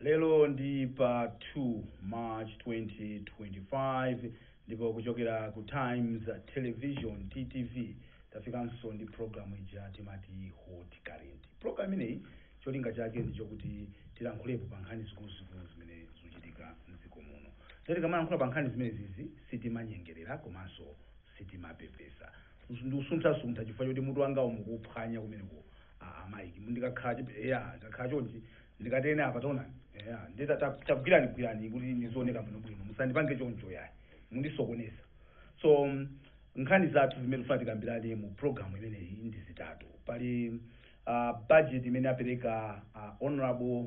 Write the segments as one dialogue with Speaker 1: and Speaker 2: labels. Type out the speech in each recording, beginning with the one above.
Speaker 1: Lero ndi pa 2 March 2025, ndipo kuchokera ku Times Television, TTV, tafikanso ndi program ija timati Hot Current. Program imeneyi cholinga chake ndi chokuti tilankhulepo pa nkhani zikuluzikulu zimene zikuchitika mdziko muno. Tikamalankhula pa nkhani zimenezizi sitimanyengerera komanso sitimapepesa. Ndikusunthasuntha chifukwa choti mutu wanga mukuphwanya kumeneko. Amaiki, ndikakhala, eya, ndikakhala chonchi, ndikatene apa, taonani, eya, ndeta tagwirani gwirani kuti ndizioneka bwinobwino. Musandipange choncho yayi, mundisokoneza. So nkhani zathu zimene tifuna tikambirane mu program imeneyi ndi zitatu. Pali budget imene apereka Honorable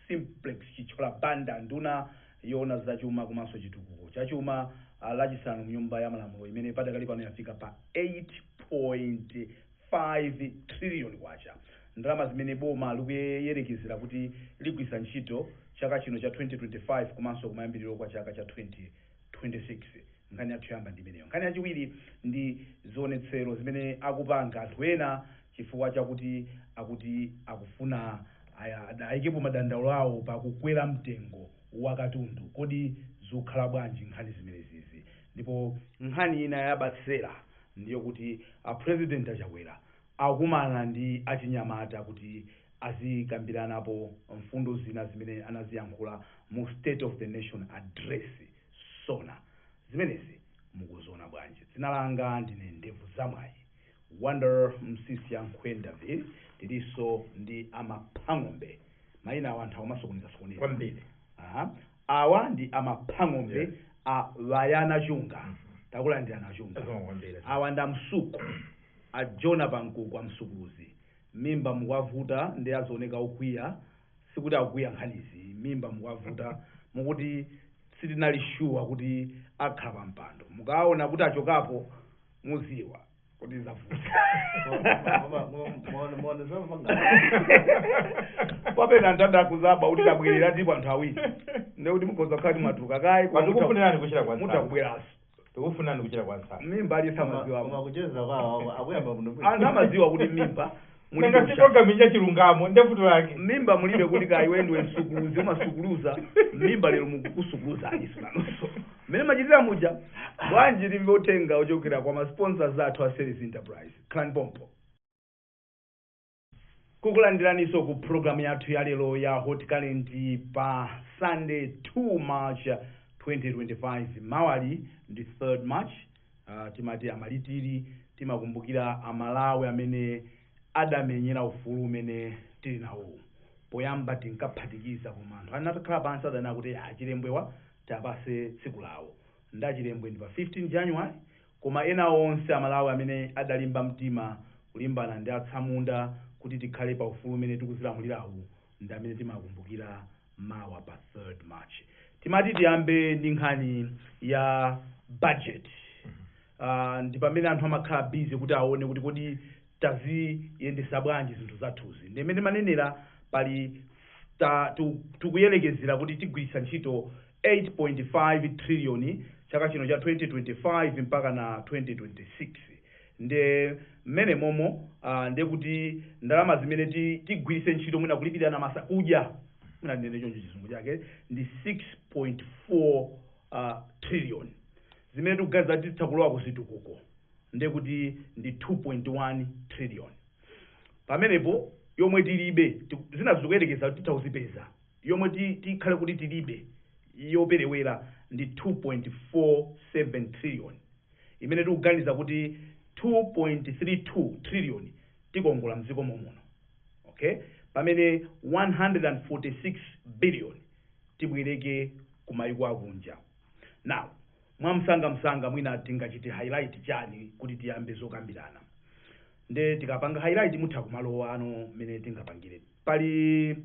Speaker 1: Simplex Chithyola Banda, nduna yoona zachuma komanso chitukuko chachuma, Lachisanu mnyumba ya Malamulo, imene padakali pano yafika pa 8.5 trillion kwacha, ndalama zimene boma likuyerekezera kuti ligwisa ntchito chaka chino cha 2025 komanso kumayambiriro kwa chaka cha 2026. Nkhani yathu yoyamba ndi imeneyo. Nkhani yachiwiri ndi zionetsero zimene akupanga anthu ena chifukwa chakuti akuti akufuna ayikepo madandaulo awo pakukwera mtengo wa katundu. Kodi zikukhala bwanji nkhani zimenezizi? Ndipo nkhani ina yabatsera ndiyo kuti a President Achakwera akumana ndi achinyamata kuti azikambiranapo mfundo zina zimene anaziyankhula mu State of the Nation Address, SONA. Zimenezi mukuziona bwanji? Dzina langa ndine Ndevu Zamwayi Wonder Msisi ya Nkhwenda. Tilinso ndi Amaphang'ombe. Mayina awo anthu akumasokoneza.
Speaker 2: Kwambiri.
Speaker 1: Aha. Awa ndi Amaphang'ombe. A Vayana Chunga, takulandirana Chunga.
Speaker 2: Zikomo kwambiri.
Speaker 1: Awa ndi Amsuku, a Jona Pankuku, Amsukuluzi. Mimba mukwavuta ndi azioneka okwiya, sikuti akwiya nkhanizi, mimba mukwavuta, mukuti sitinali sure kuti akhala pa mpando. Mukaona kuti achokapo, muziwa kuti zavuta.
Speaker 3: Mona zamapanga.
Speaker 1: Papena anthu adakuzaba kuti tabwerera, ndipo anthu awiri ndekuti mukhoza kukhala kuti mwatuluka kayi.
Speaker 2: Tikufunirani kuchira kwa nsana.
Speaker 1: Mutakubweranso.
Speaker 2: Tikufunirani kuchira kwa nsana.
Speaker 1: Mimba aliyese amaziwa.
Speaker 3: Koma kucheza kwawo akuyamba kuno.
Speaker 1: Anthu amaziwa kuti mimba mulibe.
Speaker 2: Nanga si program ija chilungamo ndevuto lake.
Speaker 1: Mimba mulibe kuti kaiwendwe msukuluzi umasukuluza mimba, lero mukusukuluzani nanunso mmene machitira muja. Bwanji timve uthenga ochokera kwa ma sponsors athu a Series Enterprise? Clan Pompo kukulandiraninso ku program yathu ya lero ya Hot Current pa Sunday 2 March 2025. Mawali ndi 3rd March. Timati amalitiri, timakumbukira Amalawi amene adamenyera ufulu umene tili nawo. Poyamba tinkaphatikiza, koma anthu anatakhala pansi adanena kuti achilembwewa tapase tsiku lawo, ndachilembwe ndi pa 15 January, koma ena onse Amalawi amene adalimba mtima kulimbana ndi atsamunda kuti tikhale pa ufulu umene tikuzilamulirawu ndi amene timakumbukira mawa pa 3rd March. Timati tiyambe ndi nkhani ya budget. Ndi pamene anthu amakhala busy kuti aone kuti kodi taziyendesa bwanji zinthu zathuzi. Ndi imene manenera pali tikuyelekezera kuti tigwiritsa ntchito 8.5 trillion chaka chino cha 2025 mpaka na 2026. Nde mmene momo nde kuti ndalama zimene tigwiritse ntchito mwina kulipirana masa kudya, mwina ndinene choncho, chizungu chake ndi 6.4 trillion. Zimene tikuganiza kuti titha kulowa kuzitukuko nde kuti ndi 2.1 trillion. Pamenepo yomwe tilibe, zina zikuyelekeza kuti titha kuzipeza, yomwe tikhale kuti tilibe yoperewera ndi 2.47 trillion, imene tikuganiza kuti 2.32 trillion tikongola mdziko momuno, okay, pamene 146 billion tibwereke ku mayiko akunja. Now, mwamsangamsanga, mwina tingachite highlight chani kuti tiyambe zokambirana? Nde tikapanga highlight mutha kumalowa ano mmene tingapangire. Pali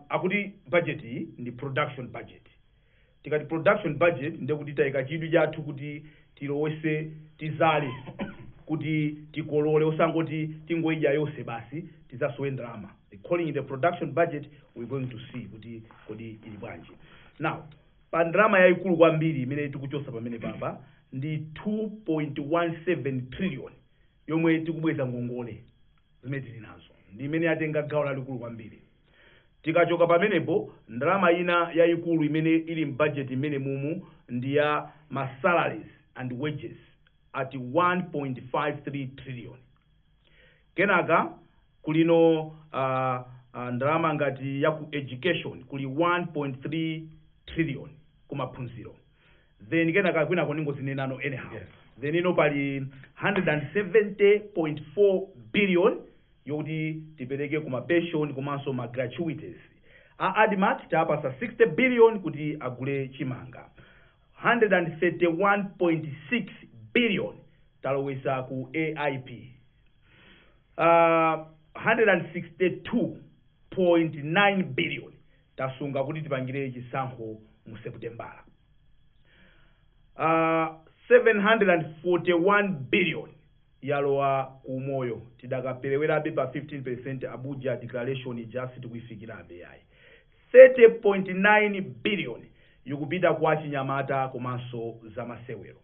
Speaker 1: akuti budget iyi ndi production budget. Tikati production budget, ndekuti tayika chidwi chathu kuti tilowese, tizale kuti tikolole, osangoti tingoidya yonse basi tizasowe ndalama. Calling it a production budget, we're going to see kuti kodi ili bwanji. Now, pa ndalama yayikulu kwambiri imene tikuchosa pamene papa ndi 2.17 trillion yomwe tikubweza ngongole zimene tili nazo, ndi imene yatenga gawo lalikulu kwambiri. Tikachoka pamenepo, ndalama ina yayikulu imene ili m'budget imene mumu ndi ya ma salaries and wages at 1.53 trillion. Kenaka kulino ndalama ngati ya ku education, kuli 1.3 trillion kumaphunziro. Then kenaka kwinako ningozinenano anyhow. Then ino pali 170.4 billion yokuti tipereke kuma pension komanso ma gratuities. A ADMARC tapasa 60 billion kuti agule chimanga. 131.6 billion talowesa ku AIP. 162.9 billion tasunga kuti tipangire chisankho mu Seputembala. 741 billion yalowa kumoyo. Tidakaperewerabe pa 15%, Abuja Declaration just tikuifikirabe yayi. 30.9 billion ikupita kwa chinyamata komanso zamasewero.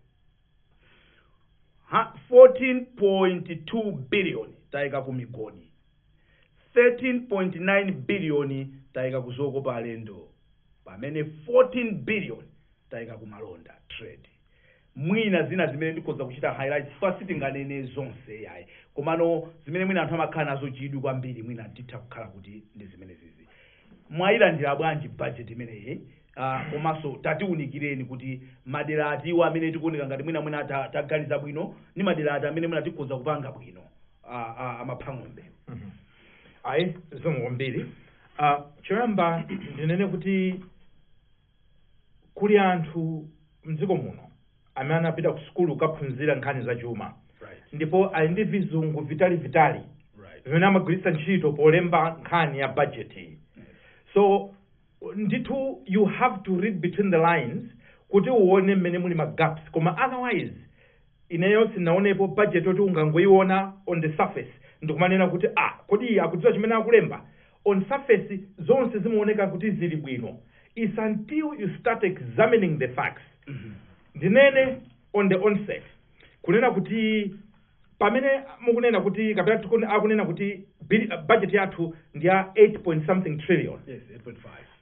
Speaker 1: 14.2 billion tayika ku migodi. 13.9 billion tayika ku zokopa alendo, pamene 14 billion tayika ku malonda, trade. Mwina zina zimene ndikhoza kuchita highlights, chifukwa sitinganene zonse yayi, komano zimene mwina anthu amakhala nazo chidwi kwambiri, mwina titha kukhala kuti ndi zimene zizi. Mwayilandira bwanji budget imeneyi? Komanso tatiwunikireni kuti madera atiwo amene tikuoneka ngati mwina taganiza bwino ndi madera ati amene mwina tikhoza kupanga bwino, amaphang'ombe?
Speaker 2: Ayi, zikomo kwambiri. Choyamba ndinene kuti kuli anthu mdziko muno amene anapita ku sukulu kukaphunzira nkhani zachuma, ndipo ali ndi vizungu vitali vitali vimene amagwiritsa ntchito polemba nkhani ya budget iyi. So ndithu you have to read between the lines kuti uone mmene muli ma gaps, koma otherwise ineyo sinaonepo budget yoti ungangoiona on the surface ndikumanena kuti, "Ah, kodi akudziwa chimene akulemba?" On surface zonse zimaoneka kuti zili bwino. It's until you start examining the facts. Ndinene on the onset kunena kuti pamene mukunena kuti kapena akunena kuti budget yathu ndi ya 8 point something trillion,
Speaker 1: Yes, 8.5.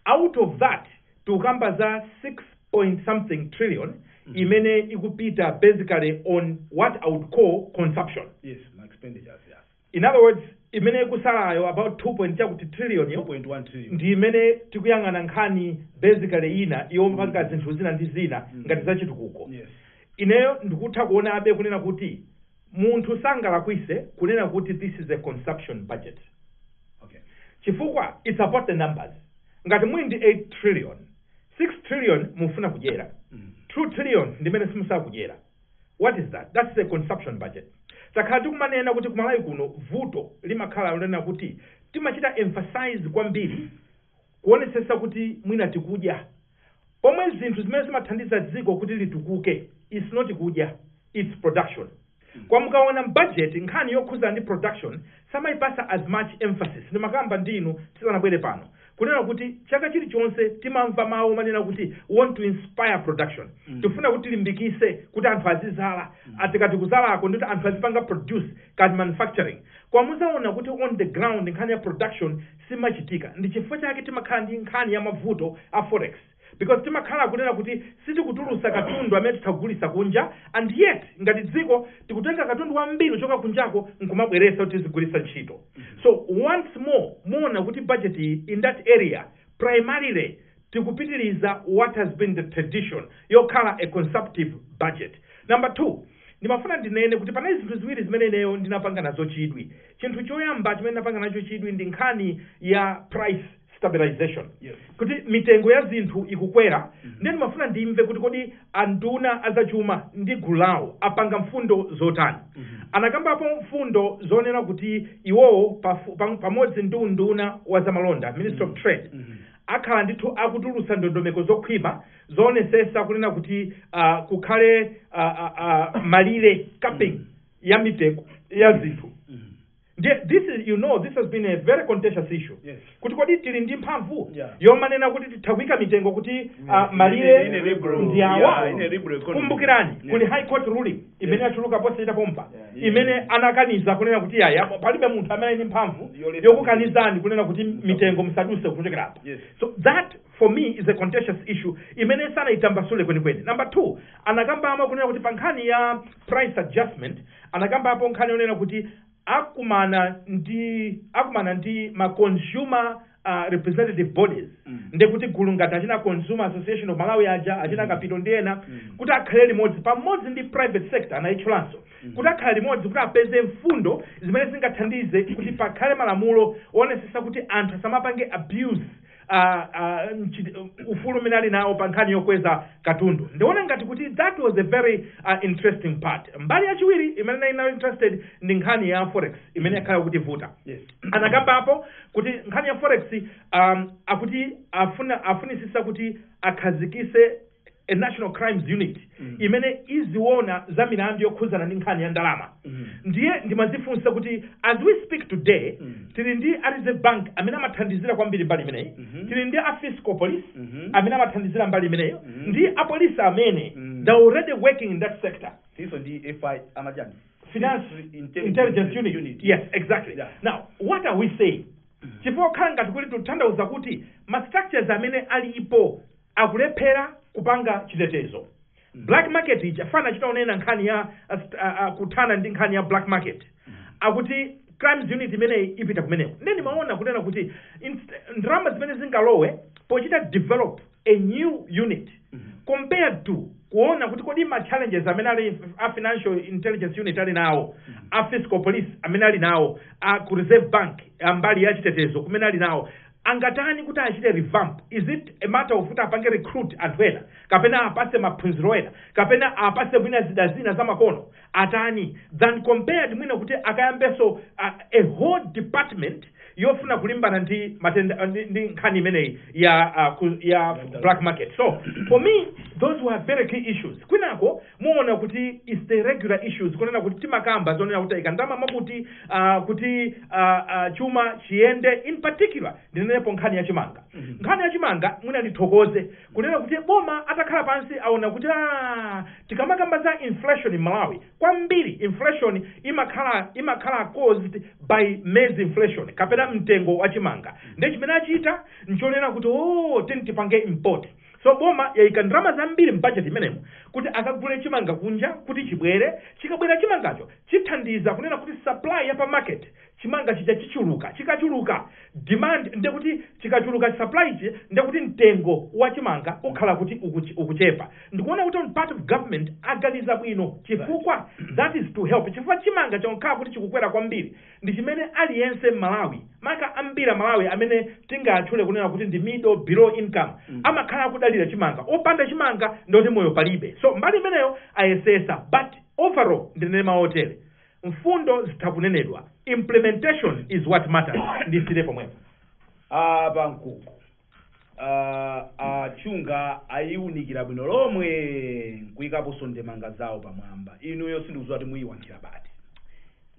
Speaker 2: out of that tikukamba za 6 point something trillion imene ikupita basically on what I would call consumption.
Speaker 1: Yes, ma expenditures, yes.
Speaker 2: In other words, imene ikusalayo, about 2 point chakuti trillion yo,
Speaker 1: 2.1 trillion.
Speaker 2: ndi imene tikuyang'ana nkhani basically ina yopanga zinthu zina ndi zina ngati zachitukuko. Ineyo ndikutha kuonabe kunena kuti munthu sangalakwise kunena kuti this is a consumption budget, chifukwa it's about the numbers. Ngati muli ndi 8 trillion, 6 trillion mufuna kudyera, 2 trillion ndimene simusakudyera. What is that? That's a consumption budget. Takhala tikumanena kuti kumalawi kuno vuto limakhala lonena kuti timachita emphasize kwambiri kuonesesa kuti mwina tikudya, pomwe zinthu zimene zimathandiza dziko kuti litukuke is not kudya, it's production. Kwa mukaona budget, nkhani yokhuza ndi production samayipasa as much emphasis. Ndimakamba ndinu tisanabwere pano kunena kuti chaka chilichonse timamva mawu manena kuti we want to inspire production, tifuna kuti tilimbikise kuti anthu azizala. Atikati kuzalako ndikuti anthu azipanga produce kati manufacturing. Kwa muzaona kuti on the ground nkhani ya production simachitika. Ndi chifukwa chake timakhala ndi nkhani ya mavuto a forex, because timakhala kunena kuti sitikutulusa katundu amene titagulisa kunja, and yet ngati dziko tikutenga katundu wambiri kuchoka kunjako nkumabweresa kuti tizigulisa ntchito. So once more muona kuti budget iyi in that area primarily tikupitiriza what has been the tradition yokhala a consumptive budget. Number two, ndimafuna ndinene kuti panali zinthu ziwiri zimene ineyo ndinapanga nazo chidwi. Chinthu choyamba chimene ndinapanga nacho chidwi ndi nkhani ya price stabilization, kuti mitengo ya zinthu ikukwera. Ndiye ndimafuna ndimve kuti kodi anduna azachuma ndi gulu lawo apanga mfundo zotani. Anakambapo mfundo zonena kuti iwowo pamodzi ndi unduna wa zamalonda, Ministry of Trade, akhala ndithu akutulutsa ndondomeko zokhwima zoonesesa kunena kuti kukhale malire, capping ya mitengo ya zinthu. Ndiye this is, you know, this has been a very contentious issue, kuti kodi tili ndi mphamvu yomanena kuti titha kuyika mitengo kuti malire
Speaker 1: In a liberal,
Speaker 2: ndi awa?
Speaker 1: yeah, in a liberal economy.
Speaker 2: Kumbukirani, kuli High Court ruling imene yatuluka posachita pompa, imene anakaniza kunena kuti yaya, palibe munthu amene ali ndi mphamvu
Speaker 1: Yoletsa
Speaker 2: yokukanizani kunena kuti mitengo musaduse kuchokera apa. So that for me is a contentious issue imene sanayitambasule kwenikweni. Number two, anakambamo kunena kuti pa nkhani ya price adjustment, anakambapo nkhani yonena kuti akumana ndi ma consumer representative bodies, ndekuti gulu ngati achina Consumer Association of Malawi aja, achina Kapito ndi ena, kuti akhale limodzi pamodzi ndi private sector, anayitchulanso kuti akhale limodzi kuti apeze mfundo zimene zingathandize kuti pakhale malamulo onesesa kuti anthu asamapange abuse ufulu umene ali nawo pa nkhani yokweza katundu. Ndiona ngati kuti that was a very interesting part. Mbali yachiwiri imene ndinali nayo interested ndi nkhani ya forex imene yakhala kuti vuta. Anakambapo kuti nkhani ya forex, akuti afunisisa kuti akhazikise a national crimes unit imene iziona za milandu yokhuzana ndi nkhani ya ndalama. Ndiye ndimazifunsa kuti as we speak today, tili ndi a Reserve Bank amene amathandizira kwambiri mbali imeneyi, tili ndi a fiscal police amene amathandizira mbali imeneyo, ndi apolisi amene they're already working in that sector.
Speaker 1: Tiso ndi FI amajani.
Speaker 2: Finance
Speaker 1: Intelligence
Speaker 2: Intelligence Unit.
Speaker 1: Unit.
Speaker 2: Yes, exactly. Now what are we saying? Chifukwa khala ngati kuti tikutanthauza kuti ma structures amene alipo akulephera kupanga chitetezo. Black market ija fana chitaonena nkhani ya kuthana ndi nkhani ya black market, akuti crimes unit imeneyi ipita kumeneko. Ndiye ndimaona kunena kuti ndalama zimene zingalowe pochita develop a new unit compared to kuona kuti kodi ma challenges amene ali a Financial Intelligence Unit ali nawo, a fiscal police amene ali nawo, a ku Reserve Bank ambali ya chitetezo kumene ali nawo, angatani kuti achite revamp? Is it a matter of kuti apange recruit anthu ena, kapena apase maphunziro ena, kapena apase mwina zida zina zamakono, atani, than compared mwina kuti akayambenso a whole department yofuna kulimbana ndi matenda ndi nkhani imeneyi ya black market? So for me those were very key issues. Kwinako muona kuti is the regular issues, kunena kuti timakamba zonena kuti ikandama makuti kuti chuma chiyende. In particular ndinenepo nkhani ya chimanga. Nkhani ya chimanga, mwina ndithokoze kunena kuti boma atakhala pansi aona kuti tikamakamba za inflation in Malawi, kwambiri inflation imakhala caused by maize inflation kapena mtengo wa chimanga. Ndiye chimene achita nchonena kuti, oh, teni tipange import. So boma yayika ndalama zambiri m'budget imenemo kuti akagule chimanga kunja kuti chibwere. Chikabwera chimangacho, chithandiza kunena kuti supply ya pa market, chimanga chija chichuluka. Chikachuluka demand, ndekuti chikachuluka supply chi, ndekuti mtengo wa chimanga ukhala kuti ukuchepa. Ndikuona kuti on part of government aganiza bwino, chifukwa that is to help, chifukwa chimanga chokhala kuti chikukwera kwambiri ndi chimene aliyense m'Malawi, maka ambiri Malawi amene tingatchule kunena kuti ndi middle below income, amakhala akudalira chimanga. Opanda chimanga ndoti moyo palibe. So mbali imeneyo ayesesa, but overall ndinene maotere, mfundo zitha kunenedwa, implementation is what matters. Ndisire pomwepo.
Speaker 1: Apa mkuku achunga ayiwunikira bwino lomwe nkuyikaponso ndemanga zawo pamwamba. Inuyo sindikudziwa kuti muyiwankhira pati.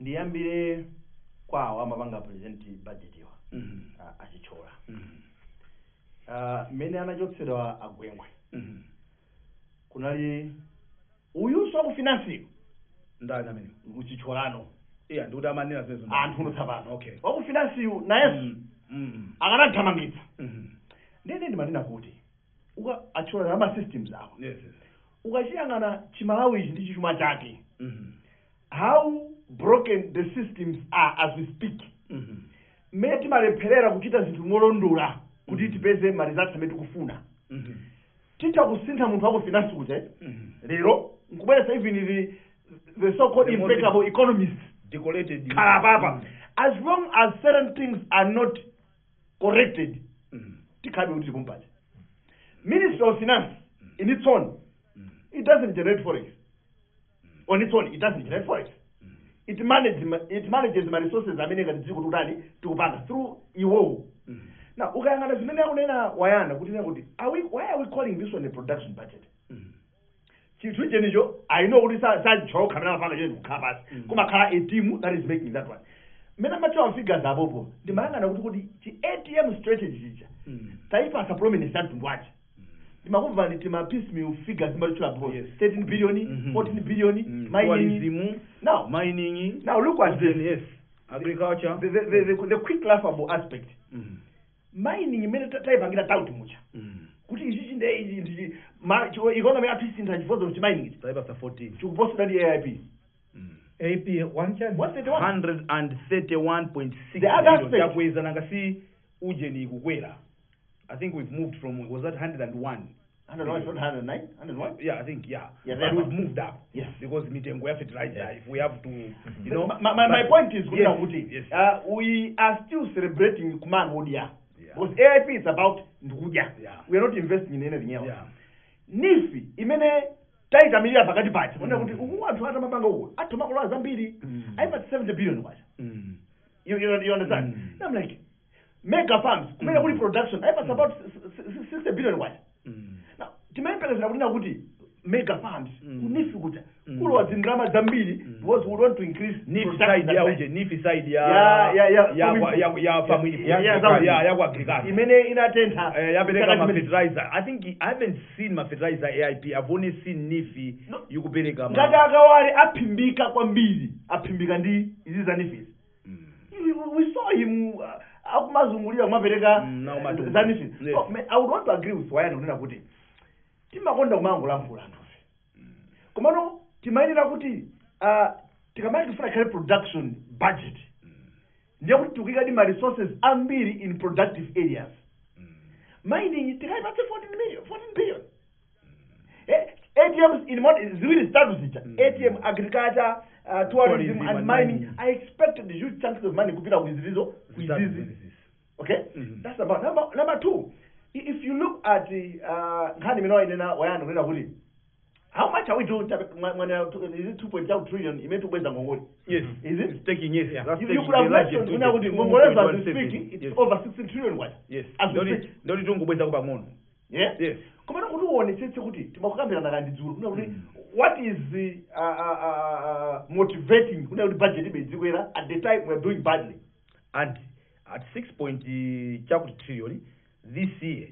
Speaker 3: Ndiyambire kwawo amapanga present budget iwa, achichola, mmene anachotsedwa agwengwe, kunali uyunso aku finance.
Speaker 1: Ndani amene?
Speaker 3: Uchicholano.
Speaker 1: Iya, ndikuti amanena zimenezo.
Speaker 3: Anthu uno tsapano waku finance yu nayenso akanathamangitsa. Ndene ndimanena kuti uka achola ama systems awa, ukachiyang'ana Chimalawi ichi ndi chichuma chake, how broken the systems are as we speak, mmene timalepherera kuchita zinthu molondola kuti tipeze ma results amene tikufuna. Titha kusintha munthu wako finance kuja lero nkubweretsa even the so called
Speaker 1: The most
Speaker 3: impeccable economist
Speaker 1: decorated
Speaker 3: khala papa, as long as certain things are not corrected, tikhabe kuti tikumpacha. Ministry of Finance in its own, it doesn't generate forex on its own. It doesn't generate forex. It manages ma resources amene ngati dziko tikutani, tikupanga through iwowo. Now ukayang'ana zimene akunena wayana kuti nena kuti why are we calling this one a production budget? Chinthu chenicho, I know kuti sachoka amene amapanga chene kukhala pasi, kumakhala a team that is making that one. Mmene amatchawa figures apopo, ndimayang'ana kuti chi ATM strategy chija taipasa prominence ya mtundu wache. Ndimakumva ndi tima piecemeal figures zimatchula apo, 13 billion, 14 billion, mining.
Speaker 1: Tourism,
Speaker 3: Now,
Speaker 1: mining.
Speaker 3: Now look at this.
Speaker 1: Yes, agriculture.
Speaker 3: The quick laughable aspect. Mining imene tayipangira tout mucha kuti ichi chinde ichi ndichi economy yathu isintha chifukwa kuti mining ichi
Speaker 1: Taipasa 14.
Speaker 3: chikuposera ndi AIP.
Speaker 2: AP one chani?
Speaker 3: 131.
Speaker 1: 131.6
Speaker 3: The other
Speaker 1: billion.
Speaker 3: aspect.
Speaker 1: Chakweza nanga si ujeni ikukwera. I think we've moved from, was that 101?
Speaker 3: 101, 109, 101?
Speaker 1: Yeah, I think, yeah.
Speaker 3: Yeah,
Speaker 1: But
Speaker 3: there.
Speaker 1: we've moved up.
Speaker 3: Yes.
Speaker 1: Because mitengo ya fertilizer, if we have to, you know.
Speaker 3: My point is,
Speaker 1: Yes,
Speaker 3: kuti,
Speaker 1: yes.
Speaker 3: We are still celebrating kumangodya. Because AIP is about ndikudya. We are not investing in anything else. NEEF imene tayitamilira pakati pacha. Kuti uku anthu atamapanga uku, athu makolola zambiri. Ayipatsa 70 billion kwacha. You understand? I'm like, mega farms, kumene kuli production, ayipatsa about 60 billion kwacha. Now, timayembekezera kunena kuti mega farms, ku NEEF kuja, kulowa zindalama zambiri, because we want to increase
Speaker 1: NEEF
Speaker 3: production
Speaker 1: side ya
Speaker 3: that
Speaker 1: uje, NEEF side ya
Speaker 3: Ya,
Speaker 1: ya
Speaker 3: farm
Speaker 1: ya farm input.
Speaker 3: Ya,
Speaker 1: ya kwa agriculture.
Speaker 3: Imene inatentha.
Speaker 1: Yapereka
Speaker 3: chaka
Speaker 1: ma
Speaker 3: chimene.
Speaker 1: fertilizer. I think I haven't seen ma fertilizer AIP. I've only seen NEEF
Speaker 3: No.
Speaker 1: ikupereka ma
Speaker 3: Ngati akawale aphimbika kwambiri, aphimbika ndi izi za NEEF. We saw him akumazungulira kumapereka
Speaker 1: Na umatumba.
Speaker 3: za NEEF.
Speaker 1: Yes.
Speaker 3: So, man, I would want to agree with Wayana kunena kuti timakonda kumangolankhula anthufe. Komano timayenera kuti tikamati tifuna khale production budget, ndiye kuti tikuyika ndi ma resources ambiri in productive areas. Mining tikayipatse 14 million, 14 billion. ATMs in ziwiri zitatu zija, ATM, agriculture, tourism,
Speaker 1: Tourism
Speaker 3: and
Speaker 1: and
Speaker 3: mining.
Speaker 1: mining.
Speaker 3: I expected huge chunks of money kupita kuizizo,
Speaker 1: Zitatu
Speaker 3: kuizizi.
Speaker 1: zimenezi.
Speaker 3: Okay? That's about number two. If you look at the nkhani imene wainena Wayana kunena kuti how much are we doing, is it 2.5 trillion imene tikubweza ngongole?
Speaker 1: Yes.
Speaker 3: Is it?
Speaker 1: It's taking, yes.
Speaker 2: Yeah.
Speaker 1: That's
Speaker 3: You
Speaker 1: taking
Speaker 3: could have
Speaker 1: the largest
Speaker 3: mentioned kunena kuti
Speaker 1: to
Speaker 3: ngongole as we
Speaker 1: 2.17.
Speaker 3: speak, it's
Speaker 1: Yes.
Speaker 3: over 16 trillion kwacha.
Speaker 1: Yes.
Speaker 3: As we
Speaker 1: Ndoti
Speaker 3: speak.
Speaker 1: ndoti tungobweza pang'ono.
Speaker 3: Yeah?
Speaker 1: Yes.
Speaker 3: Komano kuti uonetsetse kuti timakukambirana kandi dzulo kunena kuti what is the motivating kunena kuti budget ibe idzikwera at the time we are doing badly?
Speaker 1: And at 6 point chakuti trillion this year,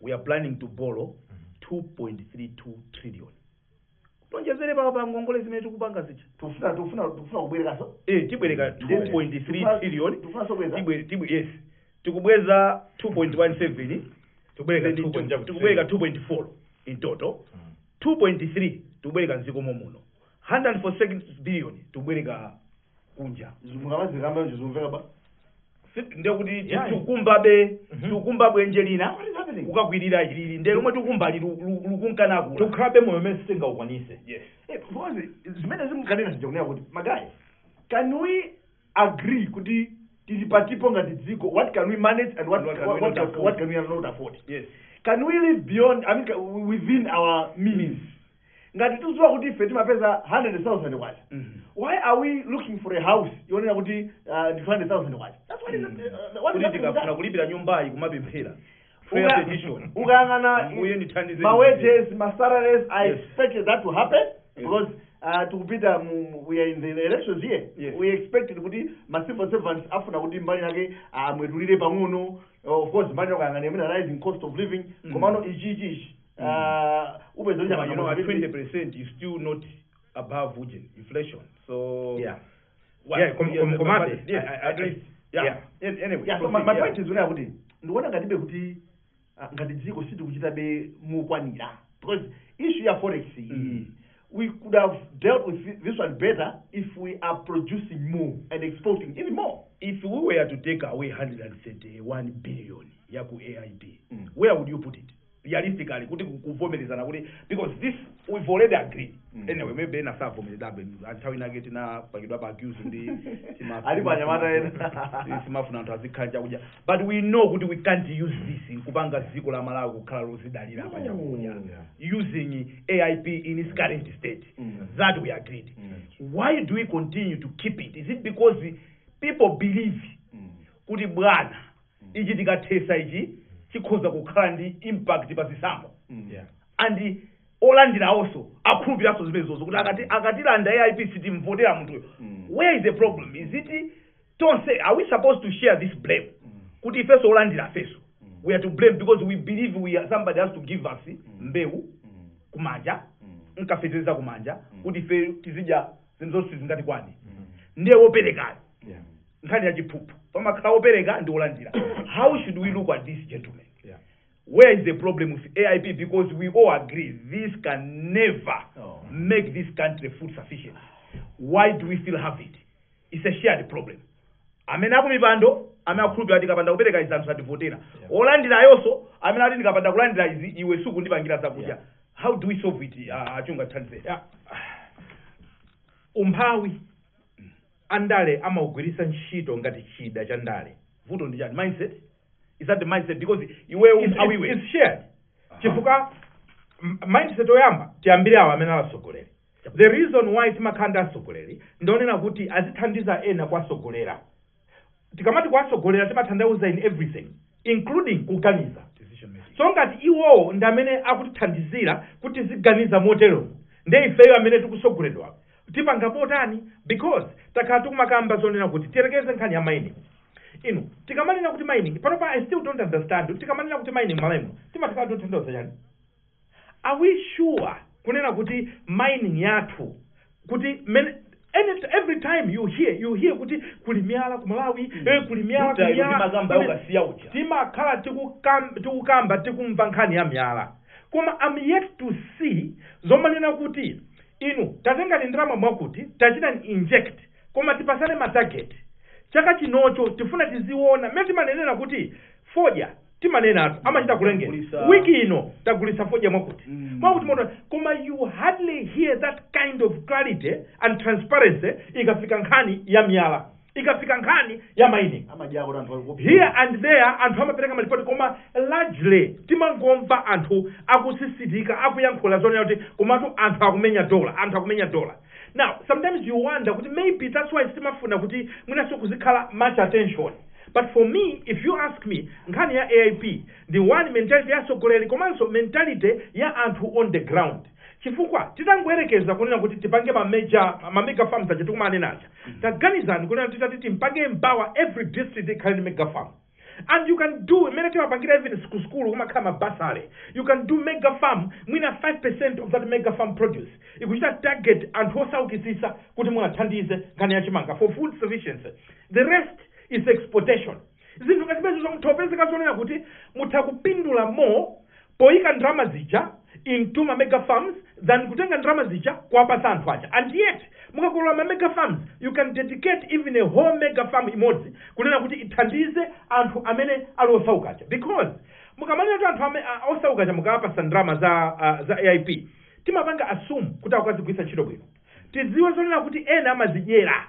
Speaker 1: we are planning to borrow 2.32 trillion. Tonjezere pa ngongole zimene tikupanga zija.
Speaker 3: Tikufuna kubwerekaso.
Speaker 1: Tibwereka 2.3 trillion.
Speaker 3: Tikufuna sobweza.
Speaker 1: Yes. Tikubweza 2.17.
Speaker 2: Tikubwereka
Speaker 1: Then
Speaker 2: 2.7.
Speaker 1: tikubwereka 2.4 in total. 2.3 tikubwereka mdziko momuno. 146 billion tikubwereka kunja.
Speaker 3: Mukamazikamba zimveka ba.
Speaker 1: Ndiye kuti tikukumbabe, tikukumba bwenje lina
Speaker 3: What is happening?
Speaker 1: kukakwirira ilili, ndiye lomwe tikumba lukunkanakula.
Speaker 2: Tukhalabe moyo umene sitingaukwanise.
Speaker 1: Yes.
Speaker 3: Because zimene zimukanena zija kunena kuti ma guys, can we agree kuti tili patipo ngati dziko, what can we manage and
Speaker 1: What can we not afford?
Speaker 3: what can we not afford?
Speaker 1: Yes.
Speaker 3: Can we live beyond, I mean, within our means? Ngati tidziwa kuti ife timapeza 100,000 kwacha, why are we looking for a house yonena kuti ndi 200,000 kwacha? That's what is, what is
Speaker 1: Kuti
Speaker 3: happening with
Speaker 1: tikafuna
Speaker 3: that?
Speaker 1: kulipira nyumbayi kumapemphera. Prayer petition.
Speaker 3: Ukayang'ana
Speaker 1: Mbuye ndithandize.
Speaker 3: ma wages, ma salaries, I expected that to happen because tikupita we are in the elections here. We expected kuti ma civil servants afuna kuti mbali yake amwetulire pang'ono. Of course, mbali yake imene rising cost of living, komano ichi ichi ichi upeza
Speaker 1: But at 20% is still not above uje inflation. So What,
Speaker 2: Yeah, komabe.
Speaker 1: yes, at least. Yeah.
Speaker 2: Yeah.
Speaker 1: Anyway,
Speaker 3: Yeah, so my,
Speaker 1: proceed,
Speaker 3: my
Speaker 1: yeah.
Speaker 3: point is kunena kuti ndikuona ngatibe kuti ngati dziko sitikuchitabe mukwanira, because issue ya forex iyi, we could have dealt with this one better if we are producing more and exporting even more.
Speaker 1: If we were to take away 131 billion ya ku AIP, where would you put it? Realistically, kuti kuvomerezana kuti, because this we've already agreed. Anyway, maybe ena savomerezabe, anthawi inake tinapangidwa pa accuse kuti
Speaker 3: Alipo anyamata ena.
Speaker 1: simafuna anthu azikhala chakudya, but we know kuti we can't use this kupanga dziko la Malawi kukhala lozidalira pa chakudya using AIP in its current state. That we agreed. Why do we continue to keep it? Is it because people believe kuti bwana ichi tikathesa ichi chikhoza kukhala ndi impact pa zisankho? And olandira also akhulupiraso zimenezozo kuti akatilanda AIP sitimvotera munthuyo. Where is the problem? Is it Tonse, are we supposed to share this blame kuti ifeso olandira feso we are to blame because we believe we are, somebody has to give us mbewu kumanja, nkafetereza kumanja, kuti ife tizidya zinthu zonse zingati kwani? Ndiye woperekayo, nkhani ya chiphuphu, pamakhala wopereka ndi wolandira. How should we look at this gentleman? Where is the problem with AIP? Because we all agree this can never make this country food sufficient. Why do we still have it? It's a shared problem. Amene akumipando, amene akhulupirira tikapanda kupereka izi anthu sativotera, olandira ayonso amene ati ndikapanda kulandira izi iwe sukundipangira zakudya. How do we solve it? Achunga thandize.
Speaker 2: Yeah. Umphawi andale amaugwiritsa ntchito ngati chida cha ndale.
Speaker 1: Vuto ndi chani? Mindset? Is that the mindset? Because iwewe umphawiwe
Speaker 2: It's shared, chifukwa mindset oyamba tiyambire awo amene alatsogoleri. The reason why timakhala ndi atsogoleri ndionena kuti azithandiza ena kuwatsogolera. Tikamati kuwatsogolera, timatanthauza in everything, including kuganiza.
Speaker 1: Decision making.
Speaker 2: So ngati iwowo ndi amene akutithandizira kuti tiziganiza motero, nde ifeyo amene tikusogoledwa tipanga potani? Because takhala tikumakamba zonena kuti tiyerekeze nkhani ya mining. Inu, tikamanena kuti mining panopa, I still don't understand, tikamanena kuti mining malemo timatikhala totanthauza chani? Are we sure kunena kuti mining yathu kuti mene every time you hear kuti kuli miyala ku Malawi, kuli miyala,
Speaker 1: Buta
Speaker 2: kuli
Speaker 1: ilo
Speaker 2: miyala,
Speaker 1: timakamba ukasiya uja.
Speaker 2: Timakhala tikukamba, tikumva nkhani ya miyala, koma I'm yet to see zomanena kuti inu tatengani ndalama mwakuti tachitani inject, koma tipasane ma target. Chaka chinocho tifuna tiziona mmene timanenera kuti fodya, timanenatu amachita kulengeza
Speaker 1: Tagulisa.
Speaker 2: wiki ino tagulisa fodya mwakuti mwakuti moto, koma you hardly hear that kind of clarity and transparency ikafika nkhani ya miyala, ikafika nkhani ya mining.
Speaker 3: Amadyako kuti anthu ali
Speaker 2: Here and there anthu amapereka malipoti, koma largely timangomva anthu akusisitika, akuyankhula zonena kuti komatu anthu akumenya dola, anthu akumenya dola. Now sometimes you wonder kuti maybe that's why timafuna kuti mwinaso kuzikhala much attention. But for me, if you ask me, nkhani ya AIP ndi one mentality ya atsogoleri komanso mentality ya anthu on the ground, chifukwa titangoyerekeza kunena kuti tipange ma major, ma mega farms aja tikumanena aja, taganizani kunena kuti titati timpange empower every district ikhale ndi mega farm, and you can do imene timapangira even sukulu kumakhala ma bursary, you can do mega farm, mwina 5% of that mega farm produce ikuchita target anthu osaukitsitsa kuti mwathandize nkhani yachimanga for food sufficiency. The rest is exportation. Zinthu ngati zimenezo mutha zonena kuti mutha kupindula more poyika ndalama zija into ma mega farms than kutenga ndalama zija kuwapasa anthu aja. And yet mukakolola ma mega farms, you can dedicate even a whole mega farm imodzi kunena kuti ithandize anthu amene ali osaukaja, because mukamanena kuti anthu osaukaja mukawapasa ndalama za AIP, timapanga assume kuti akukazigwiritsa ntchito bwino. Tidziwe zonena kuti ena amazidyera.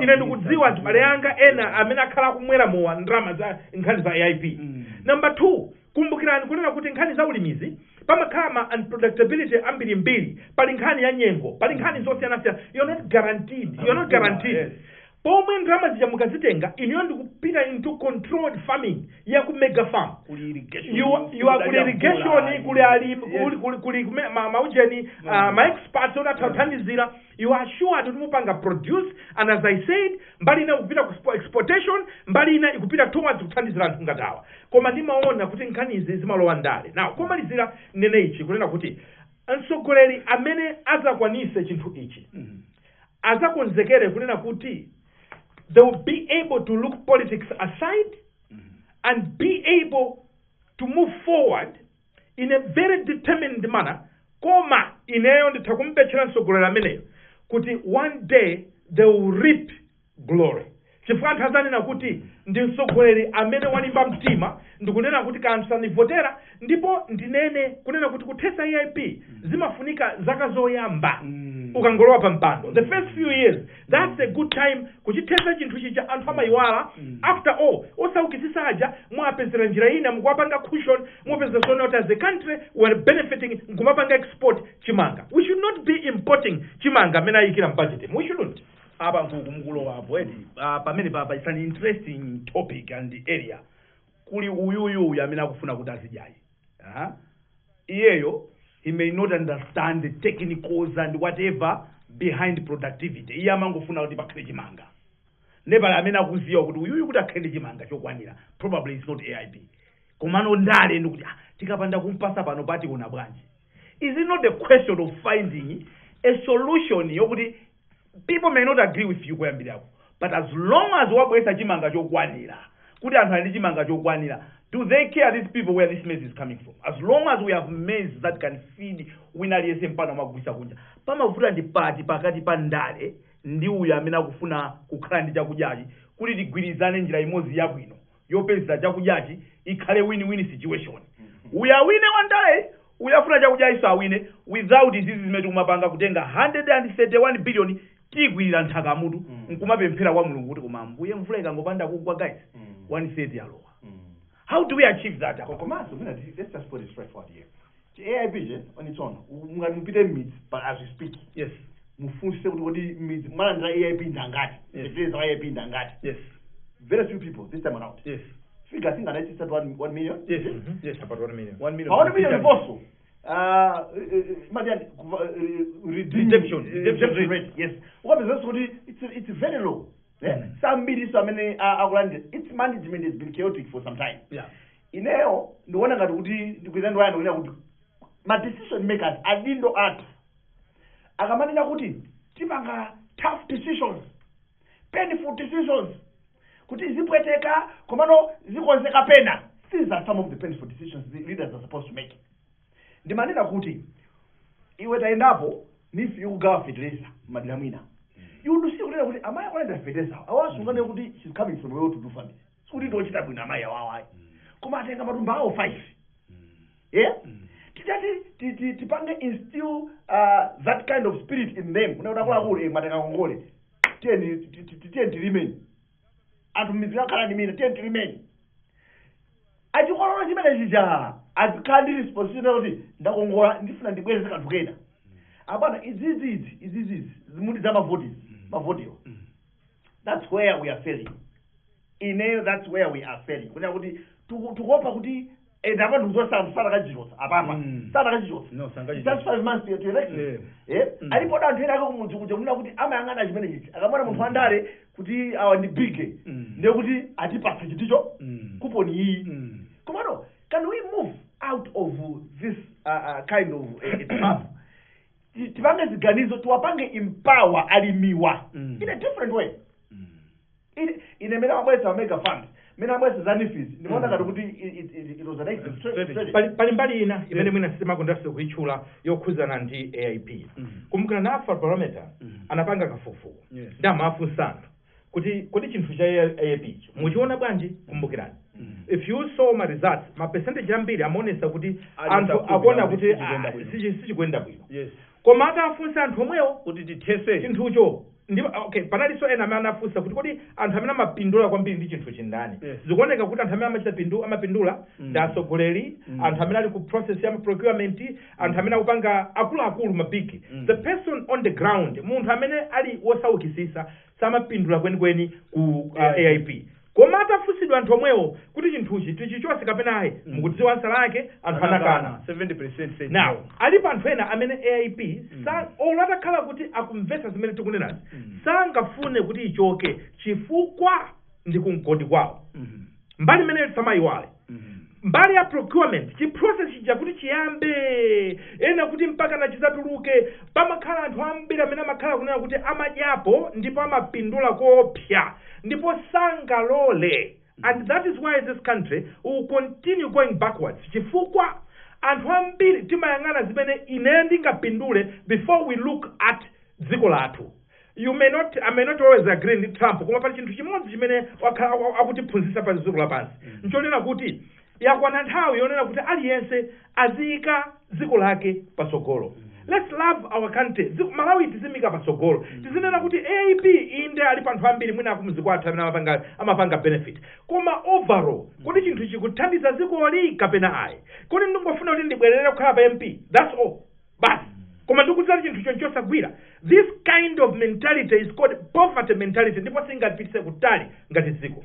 Speaker 2: Ine ndikudziwa azibale anga ena amene akhala akumwera mowa ndalama za nkhani za AIP. Number two, kumbukirani kunena kuti nkhani za ulimizi pamakhala ma unpredictability ambirimbiri. Pali nkhani ya nyengo, pali nkhani zosiyanasiyana. You're not guaranteed, you're not guaranteed. Pomwe ndalama zija mukazitenga inuyo ndikupita into controlled farming ya ku mega farm,
Speaker 1: Kuli irrigation,
Speaker 2: you are kuli irrigation, kuli alimi, kuli maujeni, ma experts oti atha kuthandizira. You are sure kuti mupanga produce, and as I said, mbali ina ikupita ku exportation, mbali ina ikupita towards kuthandizira anthu ngatawa. Koma ndimaona kuti nkhanizi zimalowa ndale. Now komalizira nene ichi, kunena kuti mtsogoleri amene azakwanise chinthu ichi azakonzekere kunena kuti they will be able to look politics aside and be able to move forward in a very determined manner. Koma ineyo nditha kumpetchera mtsogoleri ameneyo kuti one day they will reap glory, chifukwa anthu azanena kuti ndi mtsogoleri amene walimba mtima ndikunena kuti kanthu sandivotera. Ndipo ndinene kunena kuti kuthesa AIP zimafunika zaka zoyamba ukangolowa pa mpando, the first few years, that's a good time kuchithesa chinthu chija. Anthu amayiwala. After all, osaukitsitsa aja mwapezera njira ina, mukuwapanga cushion, mupeza zona kuti as a country we are benefiting nkumapanga export chimanga. We should not be importing chimanga amene ayikira m'budget. We shouldn't.
Speaker 1: Apa nkuku mukulowapo eti, pamene papa it's an interesting topic and area. Kuli uyuyu uyu amene akufuna kuti azidyayi. Iyeyo he may not understand the technicals and whatever behind productivity. Iye amangofuna kuti pakhale chimanga. Nepali amene akuziwa kuti uyuyu kuti akhale ndi chimanga chokwanira, probably is not AIP, komano ndale ndikuti, ah, tikapanda kumpasa pano pationa bwanji? Is it not the question of finding a solution yokuti people may not agree with you kuyambirako, but as long as wabwesa chimanga chokwanira, kuti anthu ali ndi chimanga chokwanira, do they care, these people, where this maize is coming from? As long as we have maize that can feed wina aliyense, mpano amagulisa kunja, pamavuta ndi pati pakati pa ndale ndi uyu amene akufuna kukhala ndi chakudyachi, kuti tigwirizane njira imodzi yabwino yopeza chakudyachi, ikhale win-win situation? Uyu awine wandale, uyu afuna chakudya iso awine, without izizi zimene tikumapanga, kutenga 131 billion, tiyigwirira nthaka mutu, nkumapemphera kwa Mulungu kuti, koma Ambuye, mvula ikangopanda kugwa, guys, 130 yalowa. How do we achieve that?
Speaker 3: Komanso mina, let's just put it straightforward here. Chi AIP je on its own, mungati mupite m'midzi, but as we speak, mufunse kuti kodi midzi malandira AIP ndangati, fertilizer wa AIP ndangati? Very few people this time around. Figure singanaitisa 1 million.
Speaker 1: Yes.
Speaker 2: About 1 million.
Speaker 1: 1 million.
Speaker 3: Pa 1 million ponso, madiani
Speaker 1: Redemption.
Speaker 3: Redemption rate, yes, ukapezanso kuti it's very low, yeah? Sambiri so amene akulandira. Its management has been chaotic for some time. Ineyo ndikuona ngati kuti ndikuiza ndiwayana kunena kuti ma decision makers, adindo athu, akamanena kuti tipanga tough decisions, painful decisions, kuti zipweteka komano zikonzeka pena, these are some of the painful decisions the leaders are supposed to make. Ndimanena kuti iwe tayendapo NEEF ikugawa fertilizer madera mwina, you would see kunena kuti amayi akulandira fertilizer awasungane kuti she's coming from a well to do family, sikuti ndochita bwino amayi awawayi, koma atenga matumba awo 5, yeah. Titati tipange instill that kind of spirit in them, kuna kuti akuluakulu, matenga ngongole, tiyeni tiyeni tilimeni, anthu mmidzi yakhala ndi mina, tiyeni tilimeni. Achikololo chimene chija azikhala ndi responsibility kuti ndakongola, ndifuna ndibweze kanthu kena. Abwana, izizi izi izizi zimuti za mavoti, mavotiwa, that's where we are failing. Ineyo, that's where we are failing, kunena kuti tikuopa kuti ndapa ndikuzosa sanakachichotsa apapa, sanakachichotsa.
Speaker 1: No, sangachichotsa.
Speaker 3: Just 5 months to election. Alipo anthu ena ake kumudzi kuja kunena kuti amayang'ana chimene chichi, akamona munthu wandale kuti awa ndi big, ndiye kuti atipatsa chiticho, coupon iyi. Komano can we move out of this kind of a trap? Tipange ziganizo, tiwapange empower alimiwa in a different way. Ine mene amabwesa mega fund, mene amabwesa za NEEF, ndimaona ngati kuti it was an exit strategy.
Speaker 2: Pali mbali ina imene mwina sitimakondanso kuitchula yokhuzana ndi AIP. Kumbukira na Afrobarometer anapanga kafukufuku ndi amafunsa anthu kuti kodi chinthu cha AIP icho muchiona bwanji? Kumbukirani, if you saw ma results, ma percentage ambiri amaonesa kuti
Speaker 1: Ali
Speaker 2: anthu
Speaker 1: sakhulupirira
Speaker 2: akuona
Speaker 1: kuti
Speaker 2: kuti
Speaker 1: sichikuyenda bwino.
Speaker 2: Sichikuyenda bwino. Koma atafunsa anthu omwewo
Speaker 1: kuti tithese
Speaker 2: chinthucho ndi okay, panalinso ena amene anafunsa kuti kodi anthu amene amapindula kwambiri ndi chinthu chindani? Zikuoneka kuti anthu amene amachita pindu amapindula ndi atsogoleri, anthu amene ali ku process ya procurement, anthu amene akupanga akuluakulu, ma big. The person on the ground, munthu amene ali wosaukisisa, samapindula kwenikweni ku AIP. Koma atafunsidwa anthu omwewo kuti chinthuchi tichichose kapena ayi, mukudziwa answer lake, anthu anakana.
Speaker 1: 70% said
Speaker 2: Now
Speaker 1: no.
Speaker 2: alipo anthu ena amene AIP sa olo atakhala kuti akumvetsa zimene tikunenazi, sangafune kuti ichoke chifukwa ndi kumgodi kwawo. Mbali imeneyo tisamayiwale. Mbali ya procurement, chiprocess chija kuti chiyambe, ena kuti mpaka na chizatuluke, pamakhala anthu ambiri amene amakhala kunena kuti amadyapo ndipo amapindula koopsa ndipo sangalole. And that is why this country will continue going backwards, chifukwa anthu ambiri timayang'ana zimene ine ndingapindule before we look at dziko lathu. You may not, I may not always agree ndi Trump, koma pali chinthu chimodzi chimene wakhala akutiphunzitsa pa dziko lapansi, nchonena kuti yakwana nthawi yonena kuti aliyense aziyika dziko lake patsogolo. Let's love our country. Malawi tizimika patsogolo. Tizinena kuti AIP inde ali panthu ambiri mwina akumudzi kwathu amene amapanga benefit, koma overall kodi chinthu chikuthandiza dzikoli kapena ayi? Kodi ndingofuna kuti ndibwerere kukhala pa MP, that's all basi, koma ndikudziwa chinthu choncho chosagwira. This kind of mentality is called poverty mentality, ndipo singapitise kutali ngati dziko.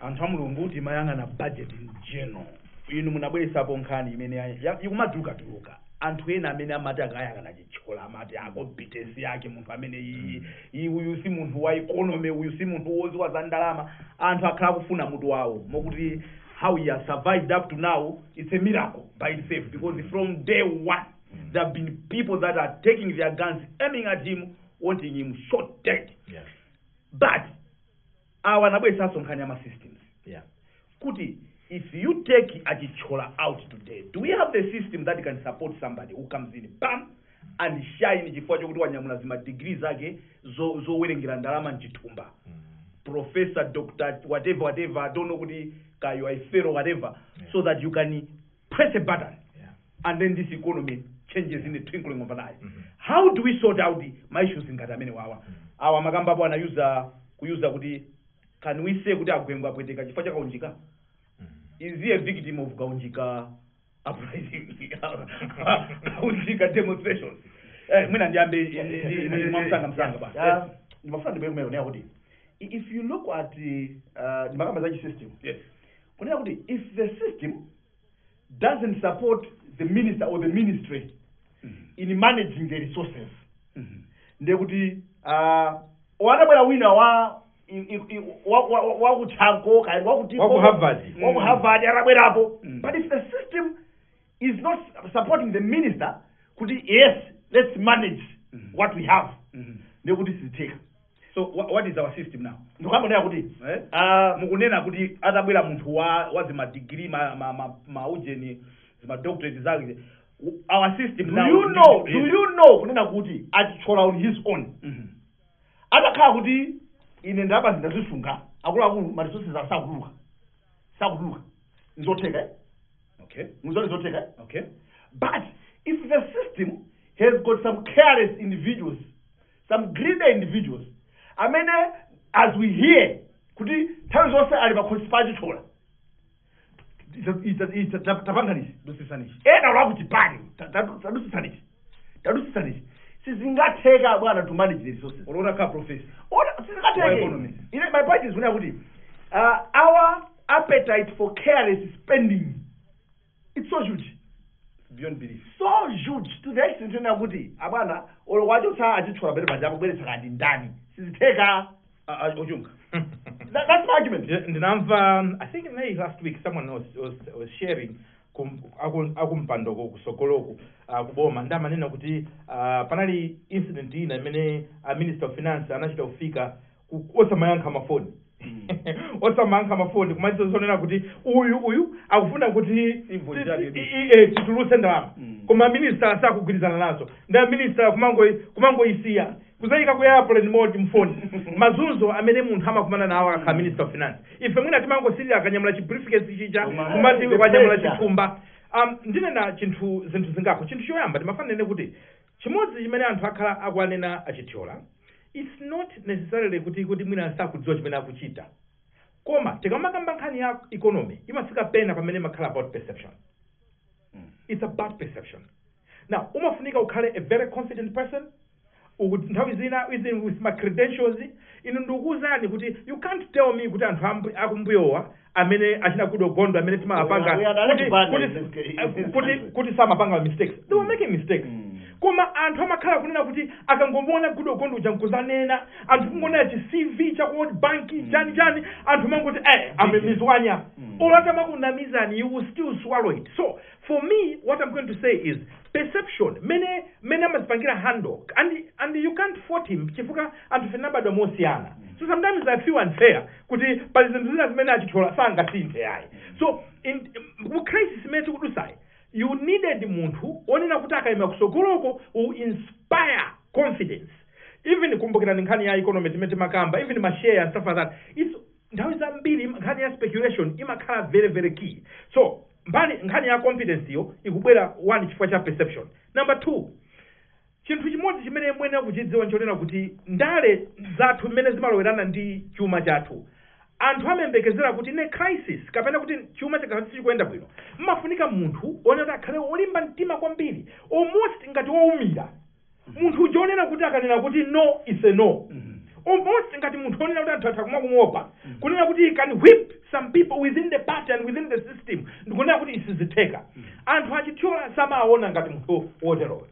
Speaker 1: Anthu a Mulungu, timayang'ana budget in general. Inu munabweresapo nkhani imene ikumatulukatuluka. Anthu ena amene amati akayang'ana Chithyola amati a competence yake munthu amene iyi uyu si munthu wa economy, uyu si munthu woziwa za ndalama. Anthu akhala kufuna mutu wawo mokuti how he has survived up to now, it's a miracle by itself, because from day one there have been people that are taking their guns, aiming at him, wanting him shot dead. But awa anabweretsanso nkhani ya ma systems kuti if you take Achithyola out today, do we have the system that can support somebody who comes in, bam, and shine, chifukwa chokuti wanyamula zima degree zake zowerengera ndalama mchithumba, professor, doctor, whatever, whatever, I don't know kuti ka you are a fellow, whatever, so that you can press a button and then this economy changes in the twinkling of an eye? How do we sort out the ma issues ngati amene wawa awa makambapo anayuza kuyuza kuti can we say kuti agwengwa apweteka chifukwa cha Kaunjika? Is he a victim of Kaunjika uprising, Kaunjika demonstrations? Mwina ndiyambe mwamsanga msanga basi.
Speaker 3: Ndimafuna ndibeke kumene kuti if you look at ndimakamba za system, kunena kuti if the system doesn't support the minister or the ministry in managing the resources, ndiye kuti wanabwera wina wa wakuthanko kaya wakuti
Speaker 2: Waku Harvard.
Speaker 3: Waku Harvard arabwerapo, but if the system is not supporting the minister kuti yes, let's manage what we have, ndiye kuti sizitheka.
Speaker 1: So what is our system now?
Speaker 3: Ndikuyamba kuti
Speaker 1: Eh? Mukunena kuti atabwera munthu wa zima degree ma ujeni zima doctorate zake, our system
Speaker 3: do
Speaker 1: now
Speaker 3: you know, do you know kunena kuti Achithyola on his own, atakhala kuti ine ndalama zindazisunga, akuluakulu, ma resources asakutuluka, sakutuluka, nzotheka, eh?
Speaker 1: Okay.
Speaker 3: Nzoni zotheka, eh?
Speaker 1: Okay.
Speaker 3: But if the system has got some careless individuals, some greedy individuals amene, as we hear kuti nthawi zonse ali pakhosi pa Achithyola, tapanganichi
Speaker 1: Dusisanichi.
Speaker 3: Ena lwakuchipani tadusisanichi, tadusisanichi, sizingatheka bwana to manage the resources.
Speaker 1: Olota ka professor
Speaker 3: Ona
Speaker 1: wa
Speaker 3: sizingatheke.
Speaker 1: economy.
Speaker 3: Ine my point is kunena kuti our appetite for careless spending, it's so huge.
Speaker 1: Beyond belief.
Speaker 3: So huge to the extent kunena kuti abwana olo wachotsa Achithyola pene paja akubweretsa kandi ndani, sizitheka.
Speaker 1: Ochunga.
Speaker 3: That's my argument.
Speaker 2: Ndinamva, I think maybe last week someone was sharing akumpandoko kusogoloku kuboma ndamanena kuti panali incident ina imene a minister of finance anachita kufika osamayankha mafoni, osamayankha mafoni, kumaliza zonena kuti uyu akufuna kuti
Speaker 1: Invoice yake.
Speaker 2: titulutse ndalama, koma minister sakugwirizana nazo, ndi minister kumangoisiya kuzayika ku airplane mode mfoni. Mazunzo amene munthu amakumana nawo akakhala minister of finance, ife mwina timangosirira akanyamula chi briefcase chija kumati
Speaker 3: The
Speaker 2: wanyamula
Speaker 3: pressure.
Speaker 2: chithumba. Ndinena chinthu zinthu zingapo. Chinthu choyamba timafanene kuti chimodzi chimene anthu akhala akuanena Achithyola, it's not necessarily kuti mwina sakudziwa chimene akuchita, koma tikamakamba nkhani ya economy imafika pena pamene imakhala about perception. It's about perception. Now umafunika ukhale a very confident person. Ukuti nthawi zina even with my credentials, inu ndikuwuzani kuti you can't tell me kuti anthu akumbuyowa amene achina Goodall Gondwe amene timawapanga
Speaker 3: We are not bad in this case.
Speaker 2: kuti samapanga mistakes. They were making mistakes, koma anthu amakhala kunena kuti akangomuona Goodall Gondwe uja nkuzanena, anthu kungonena chi CV cha World Bank, chani chani, anthu mangoti amemizwanya. Olata makunamizani, you will still swallow it. So for me, what I'm going to say is perception mene amazipangira handle, and you can't fault him chifukwa anthu tinabadwa mosiyana. So sometimes I feel unfair kuti pali zinthu zina zimene Achithyola sangasinthe ayi. So in mu crisis imene tikudusayi, you needed munthu onena kuti akayima kusogoloko will inspire confidence. Even kumbukirani nkhani ya economy timene timakamba, even ma share and stuff like that, it's nthawi zambiri nkhani ya speculation imakhala very very key. So mbali nkhani ya confidence iyo ikubwera one chifukwa cha perception. Number two, chinthu chimodzi chimene mwene kuchidziwa nchonena kuti ndale zathu mmene zimalowerana ndi chuma chathu, anthu amayembekezera kuti ne crisis kapena kuti chuma chakhala sichikuyenda bwino, mmafunika munthu onena kuti akhale wolimba mtima kwambiri, almost ngati wowumira, munthu uja onena kuti akanena kuti no is a no. Almost ngati munthu onena kuti anthu atha kumakumuopa, kunena kuti he can whip some people within the party and within the system, ndikunena kuti isizitheka. Anthu achithyola samaona ngati munthu woteroyo.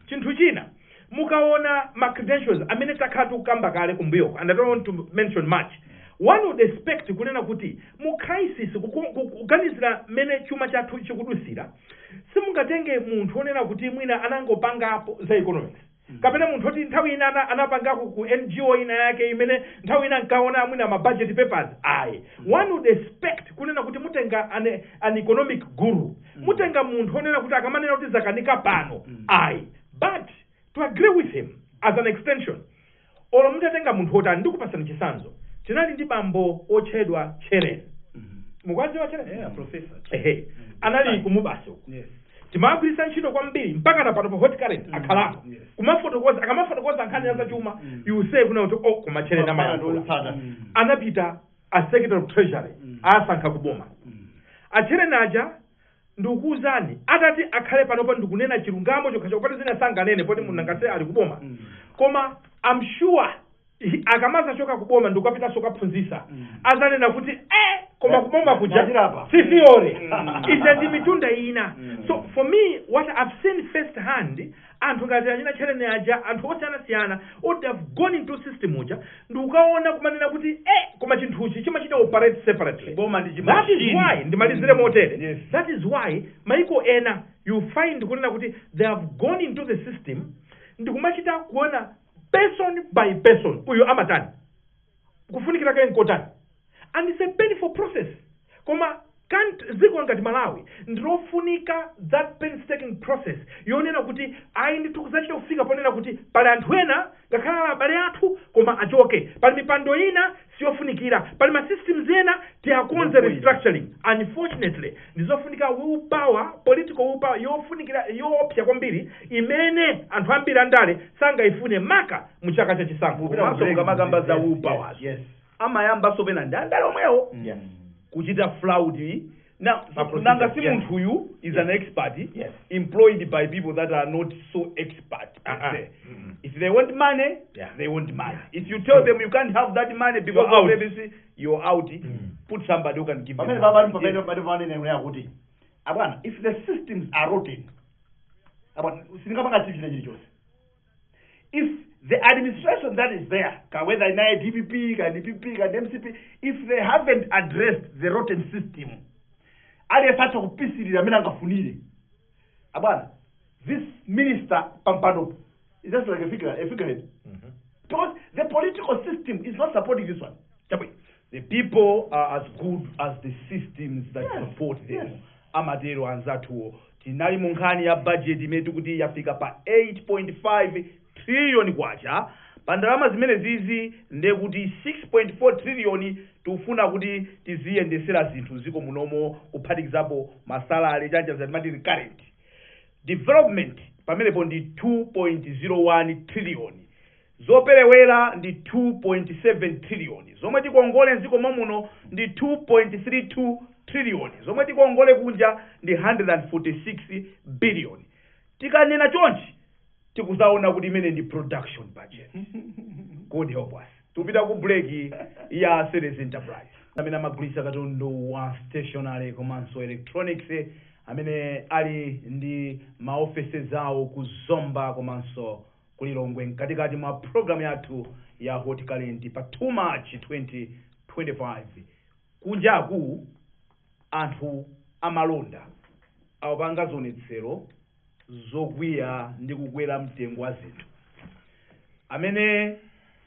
Speaker 2: Chinthu china, mukaona ma credentials amene takhala tikukamba kale kumbuyoko, and I don't want to mention much, one would expect kunena kuti mu crisis, kuganizira mmene chuma chathu chikudusira, simungatenge munthu onena kuti mwina anangopangapo za economics, kapena munthu oti nthawi ina anapangako ku NGO ina yake imene nthawi ina nkaona mwina ma budget papers, ayi. One would expect kunena kuti mutenga an economic guru, mutenga munthu onena kuti akamanena kuti zakanika pano, ayi. But to agree with him as an extension, olo mutatenga munthu wotani, ndikupasani chitsanzo, tinali ndi bambo otchedwa Cheren. Mukuwadziwa Cheren?
Speaker 1: Yeah, professor.
Speaker 2: Ehe, anali kumubasi uku. Timagwiritsa ntchito kwambiri mpaka na pano pa Hot Current akhalapo kumafotokoza. Akamafotokoza nkhani ya zachuma, you say kuna kuti, "Oh, koma Cheren amayankhula."
Speaker 3: Tsata.
Speaker 2: Anapita a Secretary of Treasury, asankha kuboma. Achere aja, ndikukuwuzani, atati akhale panopa, ndikunena chilungamo chokha chokha, pati zina sanganene poti munangase ali kuboma, koma I'm sure akamazachoka kuboma ndikukapitanso kaphunzitsa, azanena kuti, "Eh, koma kuboma kuja
Speaker 3: Nachirapa.
Speaker 2: si theory." Ija ndi mitunda ina. So for me, what I've seen first hand, anthu ngati achina Cherene aja, anthu osiyanasiyana would have gone into system uja ndikukaona kumanena kuti, "Eh, koma chinthuchi chimachita operate separately."
Speaker 1: Boma ndi
Speaker 2: That is
Speaker 1: chimachine.
Speaker 2: why ndimalizire motere. That is why maiko ena you find kunena kuti they have gone into the system ndikumachita kuona person by person, uyu amatani, kufunikira kake nkotani, and it's a painful process. Koma can't dziko ngati Malawi ndilofunika that painstaking process yonena kuti ayi ndithu, kuzachita kufika ponena kuti pali anthu ena ngakhala abale athu koma achoke, pali mipando ina siyofunikira, pali ma systems ena tiakonze, restructuring. Unfortunately, ndizofunika willpower, political willpower yofunikira yoopsa kwambiri imene anthu ambiri andale sangayifune, maka mu chaka cha chisankho.
Speaker 1: Komanso mukamakamba za willpower, amayambanso pena ndi andale omwewo kuchita flout na
Speaker 2: Ma procedure,
Speaker 1: nanga si munthuyu is an expert employed by people that are not so expert per se. If they want money, they want money. If you tell them you can't have that money because
Speaker 2: You're
Speaker 1: of
Speaker 2: out.
Speaker 1: ABC, you're out. Put somebody who can give you
Speaker 3: Pamene
Speaker 1: money.
Speaker 3: pamene pamene pamene pamene kuti, abwana, if the systems are rotten, abwana, sindingapanga chinthu china chilichonse. If the administration that is there, ka whether ina DPP, ka DPP, ka MCP, if they haven't addressed the rotten system, aliyense atha kupisilira amene angafunire. Abwana, this minister pampando is just like a figurehead, because the political system is not supporting this one.
Speaker 1: Chabwe. The people are as good as the systems that support them. Amatero anzathuwo. Tinali mu nkhani ya budget imene tikuti yafika pa 8.5 trillion kwacha. Pa ndalama zimene zizi, ndiye kuti 6.4 trillion tikufuna kuti tiziyendesera zinthu ziko munomo, kuphatikizapo ma salary, chanja zatimati recurrent development, pamenepo ndi 2.01 trillion, zoperewera ndi 2.7 trillion, zomwe tikongole mdziko muno ndi 2.32 trillion, zomwe tikongole kunja ndi 146 billion. Tikanena chonchi, tikuzaona kuti imene ndi production budget. God help us. Tupita ku break ya Series Enterprise, amene amagulitsa katundu wa stationery komanso electronics, amene ali ndi maofesi zawo ku Zomba komanso ku Lilongwe, mkatikati mwa program yathu ya Hot Current pa 2 March 2025. Kunjaku anthu amalonda awapanga zionetsero zokwiya ndi kukwera mtengo wa zinthu. Amene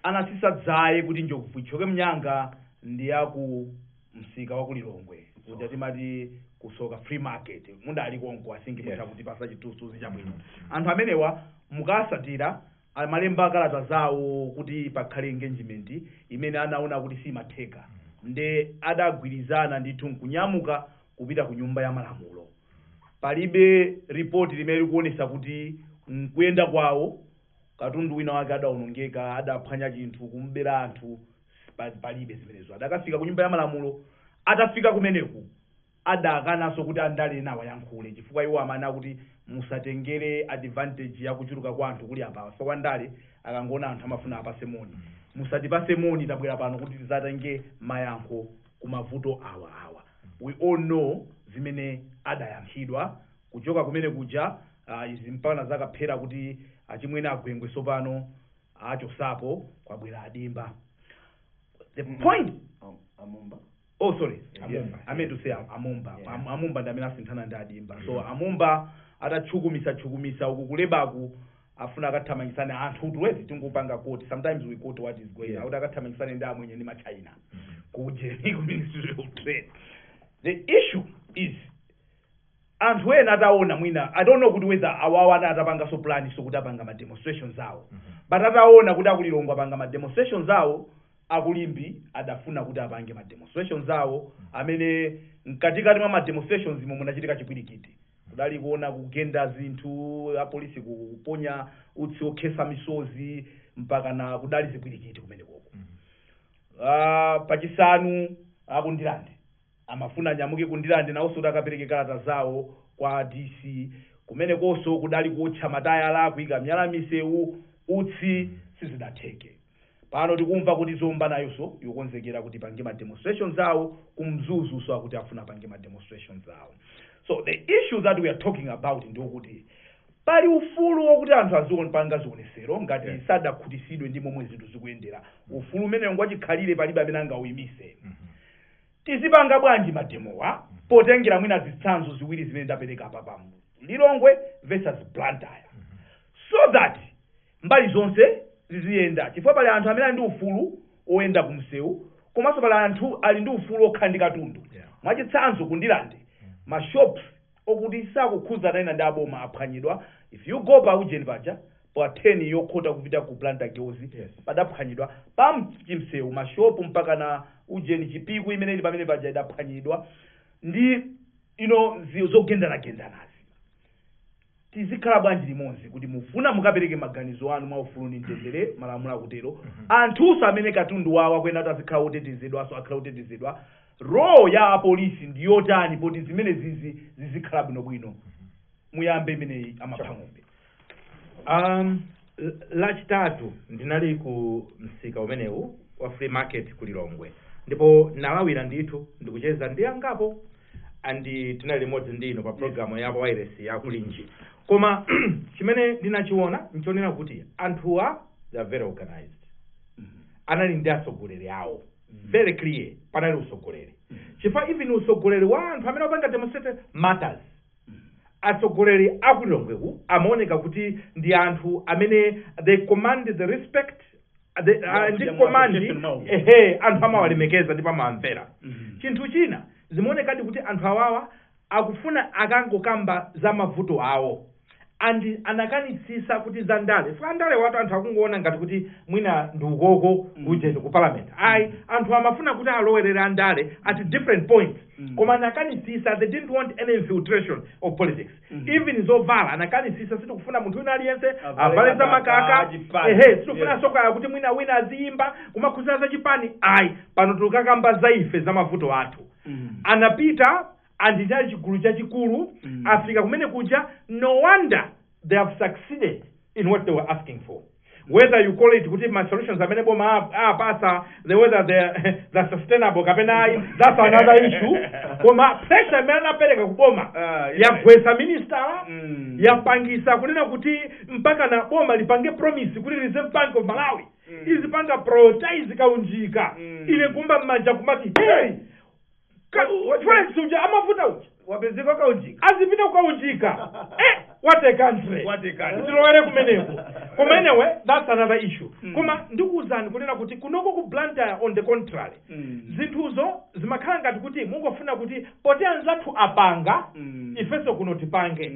Speaker 1: anasisa dzaye kuti njovu ichoke mnyanga ndi aku msika wa ku Lilongwe kuja timati kusoka free market, mundali konko asingi mutha kuti pasa chithunzithunzi chabwino. Anthu amenewa mukasatira, amalemba kalata zawo kuti pakhale engagement imene anaona kuti simatheka, nde adagwirizana ndithu nkunyamuka kupita ku Nyumba ya Malamulo. Palibe ripoti limene likuonesa kuti mkuyenda kwawo katundu wina wake adawonongeka, adaphwanya chinthu, kumbera anthu, palibe zimenezo. Adakafika ku Nyumba ya Malamulo. Atafika kumeneku, adakananso kuti andale nawo ayankhule, chifukwa iwo amana kuti musatengere advantage ya kuchuluka kwa anthu kuli apa, chifukwa ndale Akangoona anthu amafuna apase moni. Musatipase moni, tabwera pano kuti tizatenge mayankho kumavuto awa awa. We all know zimene adayankhidwa kuchoka kumene kuja. Izi mpana zakaphera kuti achimwene agwengwe sopano achosapo, kwabwera adimba. The point
Speaker 3: Amumba.
Speaker 1: Oh, sorry.
Speaker 2: Amumba.
Speaker 1: Yes, I meant to say Amumba.
Speaker 3: Yeah.
Speaker 1: Amumba ndi amene asinthana ndi adimba. So Amumba atachukumisa chukumisa uku kulebaku, afuna akathamangisane anthu tuwezi tingupanga quote. Sometimes we quote what is going out. Akathamangisane ndi amwenye ndi machina kuje ku Ministry of Trade. The issue is, anthu ena ataona mwina, I don't know kuti whether awawa ana atapanga so plan so kuti apanga ma demonstrations awo, but ataona kuti akulilongwe apanga ma demonstrations awo, akulimbi adafuna kuti apange ma demonstrations awo, amene mkatikati mwa ma demonstrations imo munachitika chipwirikiti. Kudali kuona kugenda zinthu, apolisi kuponya utsi okhesa misozi, mpaka na kudali zipwirikiti kumene koko. Pachisanu akundilande amafuna anyamuke kundilande nawonso kuti akapereke kalata zawo kwa DC. Kumene konso kudali kuotcha matayala, kuyika miyala misewu, utsi, sizidatheke. Pano tikumva kuti Zomba nayonso ikukonzekera kuti pange ma demonstrations awo, kumzuzu so akuti afuna pange ma demonstrations awo. So the issue that we are talking about ndiokuti pali ufulu wokuti anthu azipanga zionesero ngati sadakhutisidwe ndi momwe zinthu zikuyendera. Ufulu umene ngwachikhalire, palibe amene angawuyimise. Tizipanga bwanji ma demowa, potengera mwina zitsanzo ziwiri zimene ndapereka apa pamu, Lilongwe versus Blantyre, so that mbali zonse ziziyenda? Chifukwa pali anthu amene ali ndi ufulu oyenda kumsewu, komanso pali anthu ali ndi ufulu okhala ndi katundu. Mwachitsanzo, kundilande ma shops okuti sakukhuzana ena ndi aboma aphwanyidwa. If you go pa ujeni paja pa 10 yokhota kupita ku Blantyre Girls, padaphwanyidwa pa chimsewu mashopu mpaka na ujeni Chipiku imene ili pamene paja idaphwanyidwa ndi ino zogendanagendanazi. Tizikhala bwanji limodzi kuti mufuna mukapereke maganizo anu mwa ufulu ndi mtendere, malamulo akutero, anthunso amene katundu wawo akuyenda kuti azikhala otetezedwa, so akhala otetezedwa? Role ya apolisi ndi yotani poti zimene zizi zizikhala bwinobwino? Muyambe imeneyi, amaphang'ombe.
Speaker 2: Lachitatu ndinali ku msika umenewu wa free market ku Lilongwe, ndipo nalawira ndithu ndikucheza ndi angapo, andi tinali limodzi ndino pa programu ya wireless ya Kulinji. Koma chimene ndinachiona nchonena kuti anthuwa, they are very organized. Anali ndi atsogoleri awo, very clear. Panali usogoleri, chifukwa even usogoleri wa anthu amene apanga demonstrate matters. Atsogoleri akulilongweku amaoneka kuti ndi anthu amene they command the respect, ndi
Speaker 1: Yeah,
Speaker 2: command
Speaker 1: association mwawo.
Speaker 2: Ehe, anthu amawalemekeza ndipo amawamvera. Chinthu china, zimaonekadi kuti anthu awawa akufuna akangokamba za mavuto awo, and anakanitsisa kuti za ndale. Fika ndale watu anthu akungoona ngati kuti mwina ndi ukoko kujeni ku parliament. Ayi, anthu amafuna kuti alowerere andale at different points, koma anakanitsisa. They didn't want any infiltration of politics. Even zovala anakanitsisa, sitikufuna munthu wina aliyense
Speaker 1: avale
Speaker 2: avale za
Speaker 1: makaka,
Speaker 2: makaka
Speaker 1: chipani.
Speaker 2: Ehe, sitikufuna sokaya kuti mwina wina aziyimba kumakhuzana za chipani. Ayi, pano tikakamba za ife, za mavuto athu. Anapita andinali chigulu chachikulu. Afika kumene kuja, no wonder they have succeeded in what they were asking for. Whether you call it kuti ma solutions amene boma apasa, whether they're sustainable kapena ayi, that's another issue. Koma pressure imene anapereka kuboma yagwesa minister, yapangisa kunena kuti mpaka na boma lipange promise kuti Reserve Bank of Malawi izipanga prioritize kaunjika. Ile kumba mmanja kumati, hey, forex uja amavuta uja
Speaker 1: wapezeka kaunjika.
Speaker 2: Azipita kukaunjika. Eh, what a country!
Speaker 1: What a country.
Speaker 2: Tilowere kumeneko. Koma anyway, that's another issue. Koma ndikuwuzani kunena kuti kunoko ku Blantyre, on the contrary, zinthuzo zimakhala ngati kuti mungofuna kuti poti anzathu apanga, ifenso kuno tipange.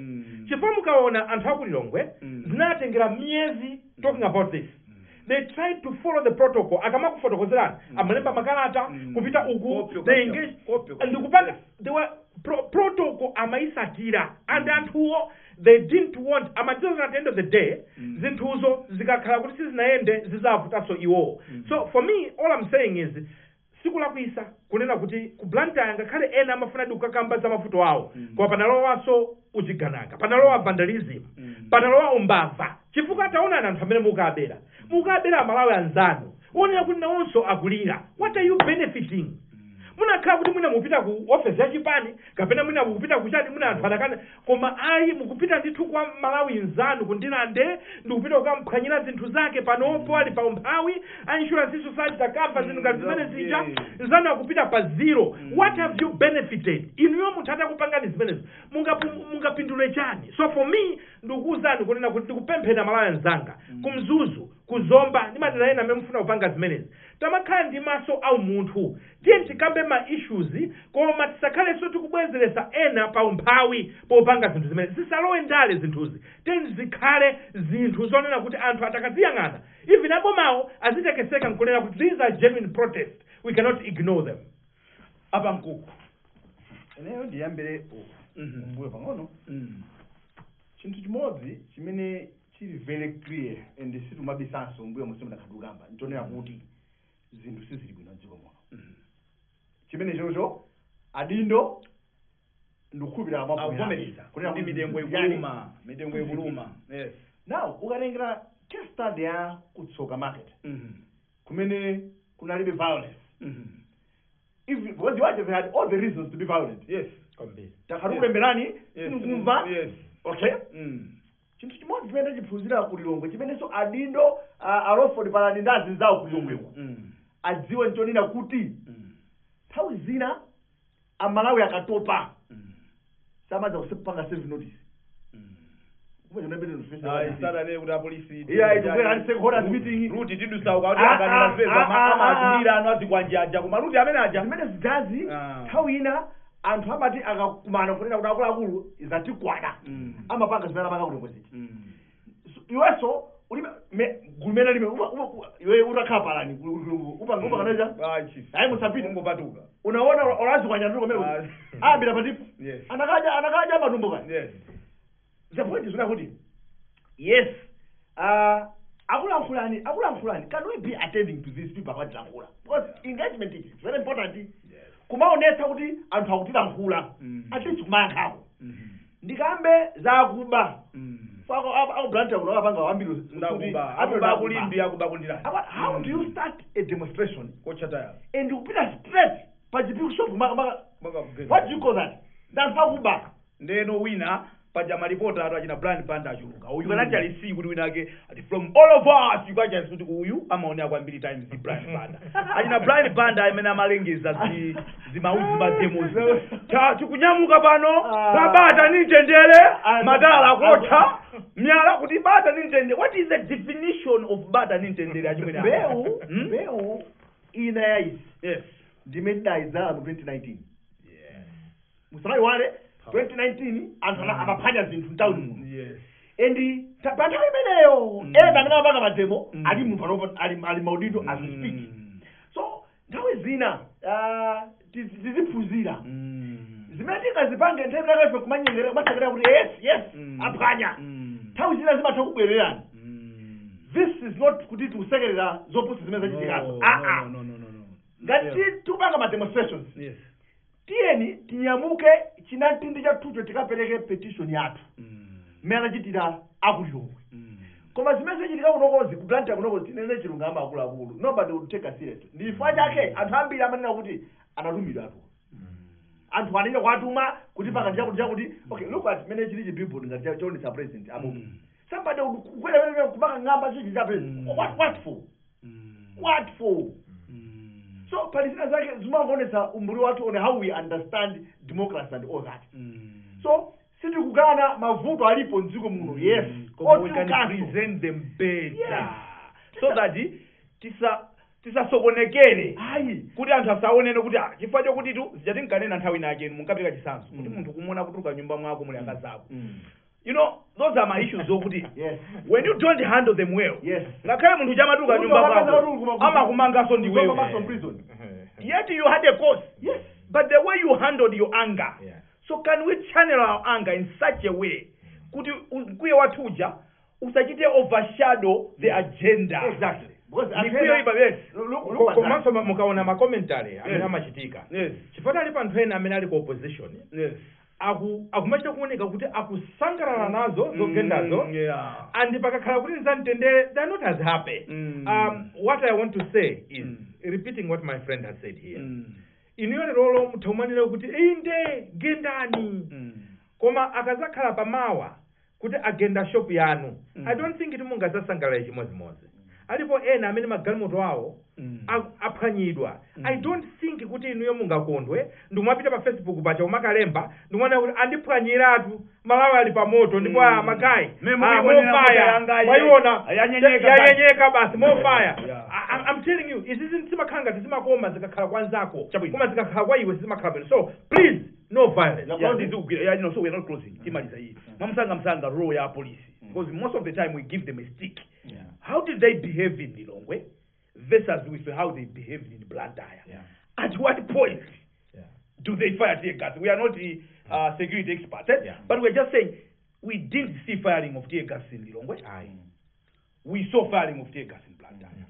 Speaker 2: Chifukwa mukaona anthu akulilongwe, zinatengera miyezi talking about this. They tried to follow the protocol. Akamakufotokozerani, amalemba makalata, kupita uku,
Speaker 1: Copy,
Speaker 2: they
Speaker 1: copy,
Speaker 2: engage
Speaker 1: copy, copy.
Speaker 2: ndikupanga. They were protocol amaisatira, and anthuwo, they didn't want, amadziwa at the end of the day, zinthuzo zikakhala kuti sizinayende, zizavutanso iwowo. So for me, all I'm saying is, sikulakwisa kunena kuti ku Blantyre, ngakhale ena amafuna kukakamba za mavuto awo, koma panalowanso uchigananga, panalowa vandalism, panalowa umbava, chifukwa taonani anthu amene mukabera. Mukabera Malawi anzanu onera kuti nawonso akulira. What are you benefiting? Munakhala kuti mwina mupita ku office ya chipani kapena mwina mukupita kuchani, mwina anthu adakana, koma ayi, mukupita ndithu kwa Malawi nzanu kundilande ndikupita kukamphwanyira zinthu zake. Panopo ali pa umphawi, a insurance society takamva zinthu ngati zimene zija, nzanu akupita pa zero. What have you benefited? Inuyo munthu atakupangani zimenezo mungapindule chani? So for me, ndikuwuzani kunena kuti ndikupemphera Malawi anzanga kumzuzu, kuzomba ndi madera ena amene mufuna kupanga zimenezi, tamakhala ndi maso au munthu. Tiye tikambe ma issues, koma tisakhalenso tikubwezeresa ena pa umphawi popanga zinthu zimene zisalowe ndale. Zinthuzi tiye zikhale zinthu zonena kuti anthu atakaziyang'ana, even abomawo azitekeseka nkunena kuti these are genuine protest, we cannot ignore them.
Speaker 1: Apa Mkuku.
Speaker 3: Ineyo ndiyambire uku kumbuyo pang'ono. Chinthu chimodzi chimene chili very clear and situmabisanso mbuyo monse mudakhatukamba nchonera kuti zinthu sizili bwino mdziko muno. Chimene chocho adindo ndikukhulupirira
Speaker 1: Akuvomereza
Speaker 3: kunena
Speaker 1: kuti
Speaker 3: kuti
Speaker 1: mitengo ikuluma, mitengo ikuluma, yes.
Speaker 3: Now ukatengera case study ya kutsoka market kumene kunalibe violence, if because you actually had all the reasons to be violent,
Speaker 2: Kwambiri.
Speaker 3: takhalukulemberani sinikumva. Okay, chinthu chimodzi chimene tachiphunzira ku Lilongwe, chimenenso adindo aloford palani ndi azinzawo ku Lilongweko adziwe, nchonena kuti nthawi zina Amalawi akatopa samadza kusepanga serve notice.
Speaker 1: Isatane kuti apolisi
Speaker 3: Yeah, ikubwera ndi stakeholders meeting.
Speaker 1: Ruti tidusauka kuti akanena zipeza amatumira anu azikwanje aja, koma ruti amene aja
Speaker 3: Zimene zijazi, nthawi ina anthu amati akakumana kunena kuti akuluakulu zatikwana, amapanga zimene amapanga kuti kweziti. Iwenso ulibe gulu lime iwe utakhala palani upanga upanganaja.
Speaker 1: Chief.
Speaker 3: Ayi, musapite.
Speaker 1: Ungopatuka.
Speaker 3: Unaona olazikwanja ndiko kumene ayambira patipo anakaja matumbo kaya. The point is kuti yes, akulankhulani, akulankhulani, can we be attending to these people akatilankhula? Because engagement is very important, kumaonetsa kuti anthu akutilankhula, at least kumayankhako. Ndikambe zakuba akuBlantyre kuno akapanga ambiri.
Speaker 1: Ndakuba, akuba kulimbi, akuba kundilani.
Speaker 3: How do you start a demonstration
Speaker 1: Kochataya.
Speaker 3: and kupita straight pa Chipiku shop? What do you call that? Ndanthu akuba.
Speaker 1: Ndeno wina paja malipota atu achina Brian Banda achuluka. Uyu can actually see kuti wina ake ati from all of us, you can actually see kuti uyu amaonera kwambiri Times ndi Brian Banda. Achina Brian Banda amene amalengeza zi zimauzi ma demos ta tikunyamuka pano pabata ni mtendere, madala akotha miyala kuti bata ni mtendere. What is the definition of bata ni mtendere, achimwene?
Speaker 3: Mbewu mbewu ina ya izi ndimene idayizala mu 2019. Musamayiwale, 2019 anthu amaphwanya zinthu mtawuni muno and pa nthawi imeneyo ena amene amapanga ma demo ali mu panopo ali maudindo as we speak. So nthawi zina tiziphunzira zimene tingazipange nthawi imene ife kumanyengerera kumatsekera kuti yes, aphwanya. Nthawi zina zimatha kubwererani. This is not kuti tikusekerera zopusa zimene zachitikazo.
Speaker 1: No,
Speaker 3: Ah,
Speaker 1: no.
Speaker 3: Ngati tikupanga ma demonstrations, tiyeni tinyamuke chinamtindi chathucho tikapereke petition yathu mmene anachitira akulilongwe. Koma zimene zichitika kunokozi, kuBlantyre kunokozi, tinene chilungamo, akuluakulu, nobody would take us seriously. Ndi chifukwa chake anthu ambiri amanena kuti anatumidwa atu, anthu anene kwatuma kuti panga chakuti chakuti. Okay, look at mene chili chi billboard ngati chaonetsa president apo. Somebody would kukwera pamene kupanga ng'amba chichi cha president. What for? What for? So pali zina zake zimangoonetsa umbuli wathu on how we understand democracy and all that. So sitikukana mavuto alipo mdziko muno, yes.
Speaker 1: Koma we can
Speaker 3: Otiukanso.
Speaker 1: present them better so that tisasokonekere
Speaker 3: Ayi.
Speaker 1: kuti anthu asaonene kuti ah, chifukwa chokuti tu zija tinkanena nthawi inake munkapereka chitsanzo kuti munthu kumuona kutuluka nyumba mwako muli akazako. Those are my issues zokuti when you don't handle them well, ngakhale munthu chamatuluka nyumba mwako amakumanganso ndiwewe.
Speaker 3: Ndiwewe prison.
Speaker 1: Yet you had a cause, but the way you handled your anger. So can we channel our anger in such a way kuti mkwiyo wathu uja usachite overshadow the agenda?
Speaker 3: Exactly, because
Speaker 1: Mikwiyo iba, yes.
Speaker 3: Look at that.
Speaker 2: Komanso mukaona ma commentary amene amachitika, chifukwa alipo anthu ena amene ali ku opposition. Akumachita kuoneka kuti akusangalala nazo zogendazo, and pakakhala kuti nzamtendere, they're not as happy. What I want to say is, repeating what my friend has said here, inuyo lerolo mutha kuti inde gendani, koma akazakhala pamawa kuti agenda shop yanu, I don't think kuti mungazasangalale chimodzimodzi. Alipo ena amene magalimoto awo aphwanyidwa. I don't think kuti inuyo mungakondwe ndikumapita pa Facebook pacha kumakalemba ndikuona kuti andiphwanyiratu, Malawi ali pamoto, ndipo ma guys mofaya mwayiona yanyenyeka basi, mofaya. I'm telling you, izi zinthu zimakhala ngati zimakoma zikakhala kwa nzako, koma zikakhala kwa iwe zimakhala bwino. So please, no violence.
Speaker 1: Yeah, so we're not closing. Timaliza iyi mwamsanga msanga, role ya police, because most of the time we give them a stick. How did they behave in Lilongwe versus with how they behaved in Blantyre? At what point do they fire tear gas? We are not security experts, eh? But we're just saying we didn't see firing of tear gas in Lilongwe.
Speaker 2: Aye.
Speaker 1: We saw firing of tear gas in Blantyre.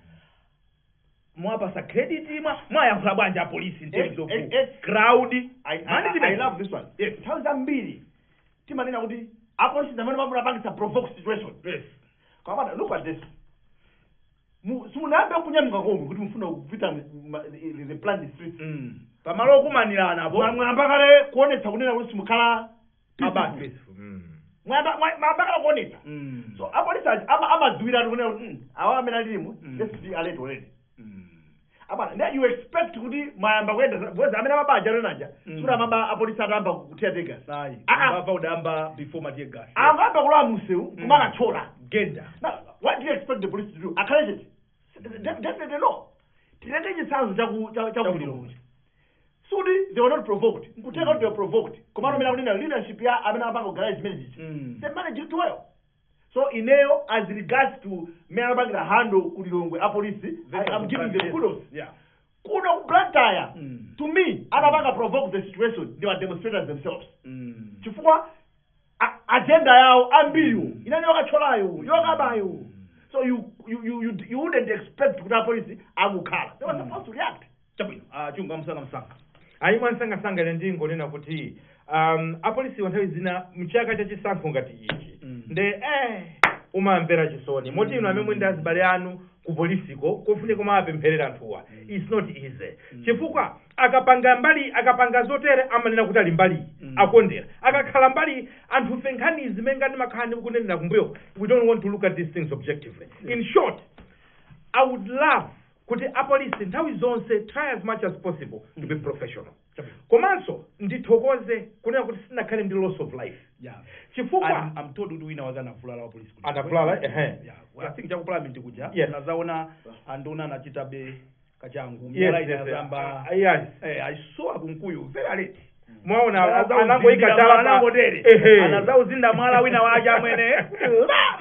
Speaker 1: Mwapasa credit, mwayankhula bwanji a police in terms of crowd management?
Speaker 3: I love this one. Nthawi zambiri timanena kuti apolisi amene amapangitsa provoke situation. Koma look at this. Simunayambe kunyamuka komwe kuti mufuna kupita the planned streets.
Speaker 1: Pamalo okumanirana apo.
Speaker 3: Mwayamba kale kuonetsa kunena kuti simukhala
Speaker 1: Abati.
Speaker 2: Peaceful.
Speaker 3: Mwayamba kale kuonetsa. So apolisi aja amadziwiratu kunena kuti awa amene alimo, let's be alert already. Abana, now you expect kuti mwayamba kuyenda, because amene amabaja alenaja, sikuti amaba apolisi atayamba kuthira tear gas.
Speaker 1: Ayi.
Speaker 3: Ah, ah.
Speaker 1: Mbava udamba before ma tear gas.
Speaker 3: Angayamba kulowa msewu kumakathyola.
Speaker 1: Genda.
Speaker 3: Now, what do you expect the police to do? Akhale chete? Definitely no. Titenge chitsanzo chaku Lilongwe. Sudi, they were not provoked. Nkuteka kuti they were provoked. Komano amene akunena leadership ya amene amapanga organize zimene zichi, they managed it well. So ineyo, as regards to mmene amapangira handle ku Lilongwe apolisi, I'm giving them kudos. Kuno ku Blantyre, to me, anapanga provoke the situation, they were demonstrators themselves. Chifukwa agenda yawo ambiriwo inani yokathyolayo, yokabayo. So you wouldn't expect kuti apolisi akukhala. They were supposed to react.
Speaker 1: Chabwino. Chunga msanga msanga.
Speaker 2: Ayi, mwansangasanga, ine ndingonena kuti apolisi nthawi zina mchaka chachisankho ngati ichi, nde umamvera chisoni moti inu amene ndi azibale anu ku polisiko, kofunika kumawapempherera anthuwa. It's not easy, chifukwa akapanga mbali, akapanga zotere, amanena kuti ali mbali, akondera. Akakhala mbali, anthufe nkhani zimene ngati makhala ndi kunenera kumbuyo, we don't want to look at these things objectively. In short, I would love kuti apolisi nthawi zonse try as much as possible to be professional. Komanso ndithokoze kunena kuti sinakhale ndi loss of life, chifukwa
Speaker 1: I'm told kuti wina wake anavulala wa police kuja.
Speaker 2: Anavulala, ehe.
Speaker 1: Yeah. Well, I think chaku parliament kuja. Nazaona anduna anachitabe kachangu. Miyala inazamba. Eh, I saw akunkuyu very late.
Speaker 2: Mwaona
Speaker 1: Anaza
Speaker 2: anangoyika
Speaker 1: uzinda
Speaker 2: chala
Speaker 1: mwala anangotere. Anaza uzinda mwala wina wake amwene.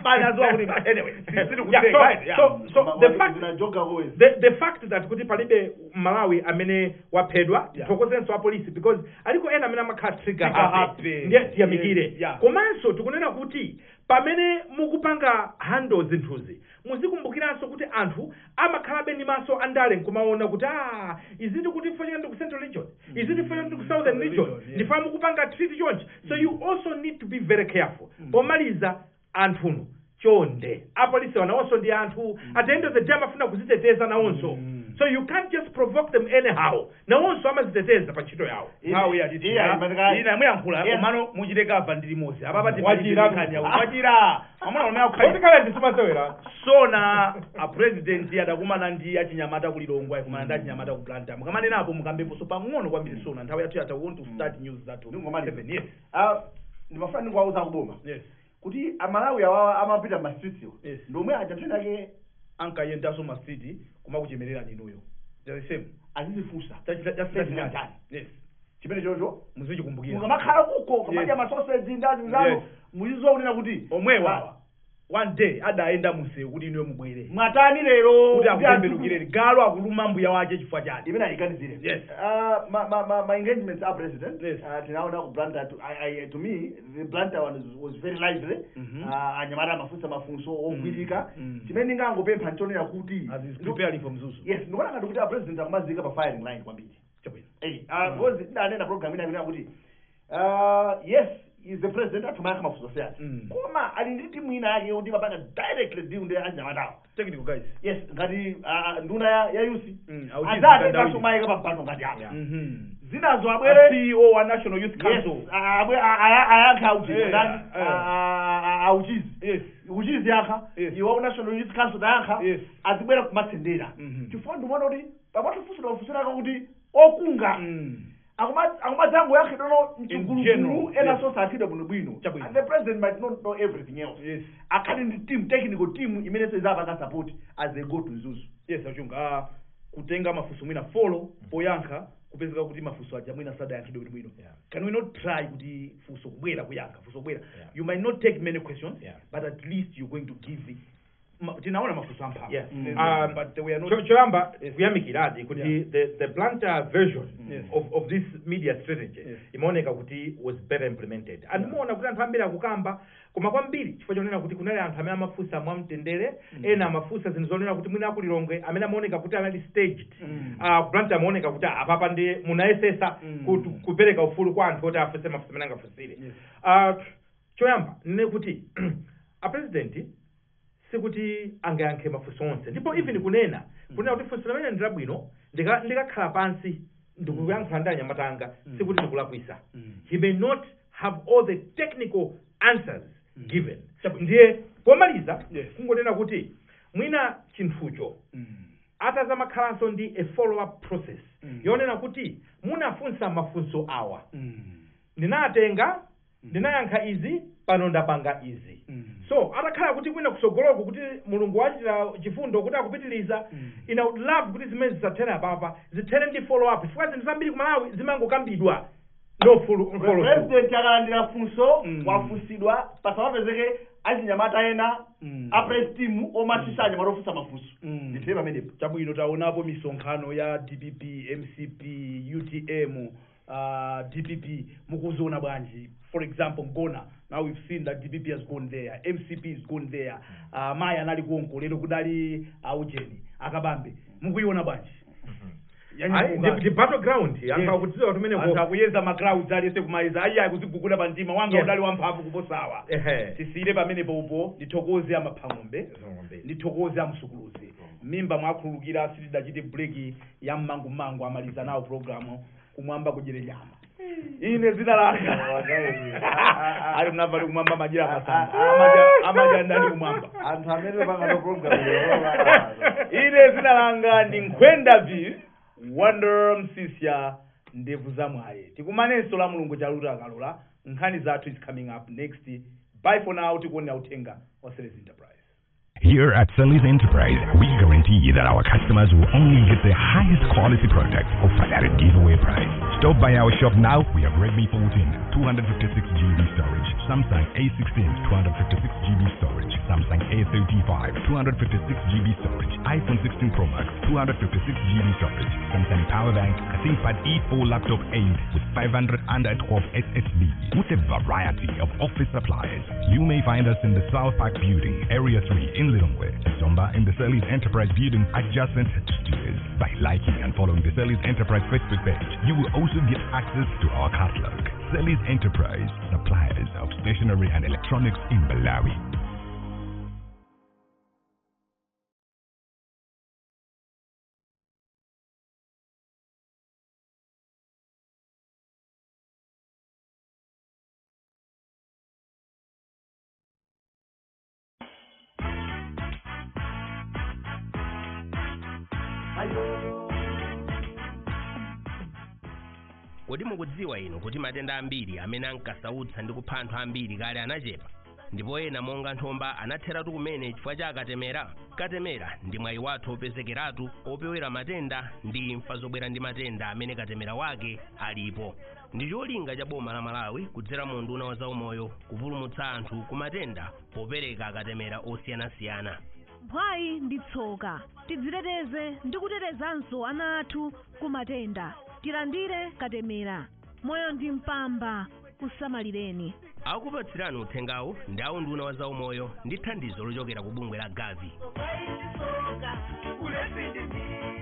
Speaker 1: Banazoa kuti anyway, siri kutenga.
Speaker 2: So the fact
Speaker 3: Zinajoga always.
Speaker 2: the fact that kuti palibe Malawi amene waphedwa, tithokozenso apolisi, because aliko ena amene amakhala trigger
Speaker 1: Trigger
Speaker 2: happy.
Speaker 1: happy.
Speaker 2: Ndiye tiyamikire. Komanso tikunena kuti pamene mukupanga handle zinthuzi, muzikumbukiranso kuti anthu amakhalabe ndi maso andale nkumaona kuti izi ndikuti fanyika ndi ku Central Region, izi ndifanyika ndi ku Southern Region, ndifa mukupanga treat chonchi. So you also need to be very careful. Pomaliza, anthuno chonde, apolisi nawonso ndi anthu. At the end of the day amafuna kuziteteza nawonso. So you can't just provoke them anyhow. Nawonso amaziteteza pa ntchito yawo.
Speaker 1: Nthawi yatiti.
Speaker 3: Iya,
Speaker 1: Ina muyankhula, komano muchite cover ndi limodzi. Apa pati
Speaker 2: Wachira.
Speaker 1: nkhani yawo. Wachira. Amuna umene akukhala.
Speaker 2: Otikhala ndisimasewera.
Speaker 1: Sona a president adakumana ndi achinyamata ku Lilongwe, akumana ndi achinyamata ku Blantyre. Mukamanenapo mukambeponso pang'ono kwambiri. Sona, nthawi yathu yatha. We want to start news zathu.
Speaker 3: Ndingomaliza.
Speaker 1: Seven, yes.
Speaker 3: Ah, ndimafuna ndingowauza kuboma kuti Amalawi awawa amapita ma streets iwo, ndomwe aja nthawi yake
Speaker 1: ankayendanso ma street kumakuchemerera inuyo, the same.
Speaker 3: Azizifunsa
Speaker 1: Chachita.
Speaker 3: chani? Chimene chocho
Speaker 1: Muzichikumbukira.
Speaker 3: Mukamakhala kuko kamadya masoseji ndi azanu, muziziwa kunena kuti
Speaker 1: Omwewa one day adayenda munsewu kuti inuyo mubwere.
Speaker 3: Mwatani lero?
Speaker 1: Kuti akutembenukireni, galu akuluma mbuya wache chifukwa chani?
Speaker 3: Imene ayiganizire. Ma engagements a president, tinaona ku Blantyre. To me, the Blantyre one was very lively. Anyamata amafunsa mafunso ogwirika. Chimene ndingangopempha nchonera kuti
Speaker 1: As is preparing for Mzuzu.
Speaker 3: Yes, ndikuona ngati kuti a president akumazika pa firing line kwambiri.
Speaker 1: Chabwino.
Speaker 3: Eh, because ndanena program ina kuti Yes, is the president atumayankha mafunso siyana, koma ali ndi timu ina yake yoti mapanga directly deal ndi anyamatawo.
Speaker 1: Technical guys.
Speaker 3: Yes, ngati nduna ya youth
Speaker 1: Auchizi.
Speaker 3: azate
Speaker 1: Kandawiri.
Speaker 3: kasomayika pampando ngati apa. Zinazo
Speaker 1: A
Speaker 3: abwere.
Speaker 1: CEO wa National Youth Council.
Speaker 3: Yes, ayankha auchizi. Ndani? Auchizi. Uchizi yankha. Iwo National Youth Council tayankha. Azibwera kumatsendera, chifukwa ndikuona kuti pamatofunsira kufunsirako kuti okunga akumadzango yankhe dono
Speaker 1: In general,
Speaker 3: mchigulugulu, ena sonse akhidwe bwinobwino.
Speaker 1: Chabwino.
Speaker 3: And the president might not know everything else. Akhale ndi team, technical team imene sezapanga support as they go to Mzuzu.
Speaker 1: Yes, achunga kutenga mafunso mwina follow poyankha, kupezeka kuti mafunso aja mwina sadayankhidwe bwinobwino. Can we not try kuti funso kubwera, kuyankha, funso kubwera?
Speaker 2: Yeah.
Speaker 1: You might not take many questions, but at least you're going to give tinaona mafunso amphamvu. But they were not
Speaker 2: Choyamba, kuyamikiradi kuti the Blantyre version of this media strategy imaoneka kuti was better implemented, and muona kuti anthu ambiri akukamba, koma kwambiri chifukwa chonena kuti kunali anthu amene amafunsa mwamtendere, ena amafunsa zinthu zonena kuti mwina akulilongwe amene amaoneka kuti anali staged. Blantyre amaoneka kuti apapa ndi munayesesa kupereka ufulu kwa anthu oti afunse mafunso amene angafunsire. Choyamba nene kuti a president sikuti angayankhe mafunso onse, ndipo even kunena kuti funso limene ndi labwino, ndikakhala pansi ndikuyankhula ndi anyamata anga, sikuti ndikulakwisa. He may not have all the technical answers given. Ndiye pomaliza, kungonena kuti mwina chinthucho atazamakhalanso ndi a follow up process yonena kuti munafunsa mafunso awa, ndinatenga, ndinayankha izi, pano ndapanga izi. So atakhala kuti kwina kusogoloko kuti Mulungu wachita chifundo kuti akupitiliza, ine would love kuti zimene zisathere apapa, zithere ndi follow up, chifukwa zinthu zambiri ku Malawi zimangokambidwa, no follow through.
Speaker 3: President akalandira funso, wafunsidwa, pasamapezeke achinyamata ena a press team omatisa anyamata ofunsa mafunso. Ndithere pamenepo.
Speaker 1: Chabwino, taonapo misonkhano ya DPP, MCP, UTM, DPP, mukuziona bwanji? For example, Ngona, now we've seen that DPP has gone there, MCP is gone there, mayi anali konko lero, kudali aujeni akabambe, mukuiona bwanji?
Speaker 2: Ayi, ndi battleground, anthu akudziwa kuti
Speaker 1: Anthu akuyeza ma crowds, aliyese kumayeza ayi akuziguguda pa mtima wanga udali wamphamvu kuposawa. Tisiyire pamenepo upo. Ndithokoze amaphang'ombe, ndithokoze amsukuluzi, mimba mwakhululukira sitidachite break ya mmangumangu, amaliza nawo programu, kumwamba kudyere nyama. Ine zina langa ali mnamva ali kumwamba majira masamba amadya ndani kumwamba?
Speaker 4: Anthu amene panga program.
Speaker 1: Ine zina langa ndi Nkhwenda V Wonder Msisya, ndevu za mwaye. Tikumanenso la Mulungu Chaluta akalola. Nkhani zathu is coming up next. Bye for now. Tikuonera uthenga wa Series Enterprise.
Speaker 5: Here at Sally's Enterprise, we guarantee that our customers will only get the highest quality products offered at a giveaway price. Stop by our shop now. We have Redmi 14, 256 GB storage, Samsung A16, 256 GB storage, Samsung A35, 256 GB storage, iPhone 16 Pro Max, 256 GB storage, Samsung Power Bank, a ThinkPad E4 laptop 8 with 512 SSD, with a variety of office supplies. You may find us in the South Park Building, Area 3 in Lilongwe, Zomba in the Selly's Enterprise Building adjacent to Steers. By liking and following the Selly's Enterprise Facebook page, you will also get access to our catalog. Selly's Enterprise, suppliers of stationery and electronics in Malawi.
Speaker 6: Kodi mukudziwa inu kuti matenda ambiri amene ankasautsa ndi kupha anthu ambiri kale anachepa, ndipo ena monga nthomba anatheratu kumene chifukwa cha akatemera? Katemera ndi mwayi wathu opezekeratu opewera matenda ndi imfa zobwera ndi matenda amene katemera wake alipo. Ndi cholinga cha boma la Malawi kudzera mu unduna wa zaumoyo kupulumutsa anthu ku matenda popereka akatemera osiyanasiyana.
Speaker 7: Mphwayi ndi tsoka, tidziteteze ndi kutetezanso ana athu ku matenda. Tilandire katemera, moyo ndi mpamba, kusamalireni.
Speaker 6: Akupatsirani uthengawu ndi a unduna wa zaumoyo ndi thandizo lochokera ku bungwe la Gavi.
Speaker 8: Ulesindimira.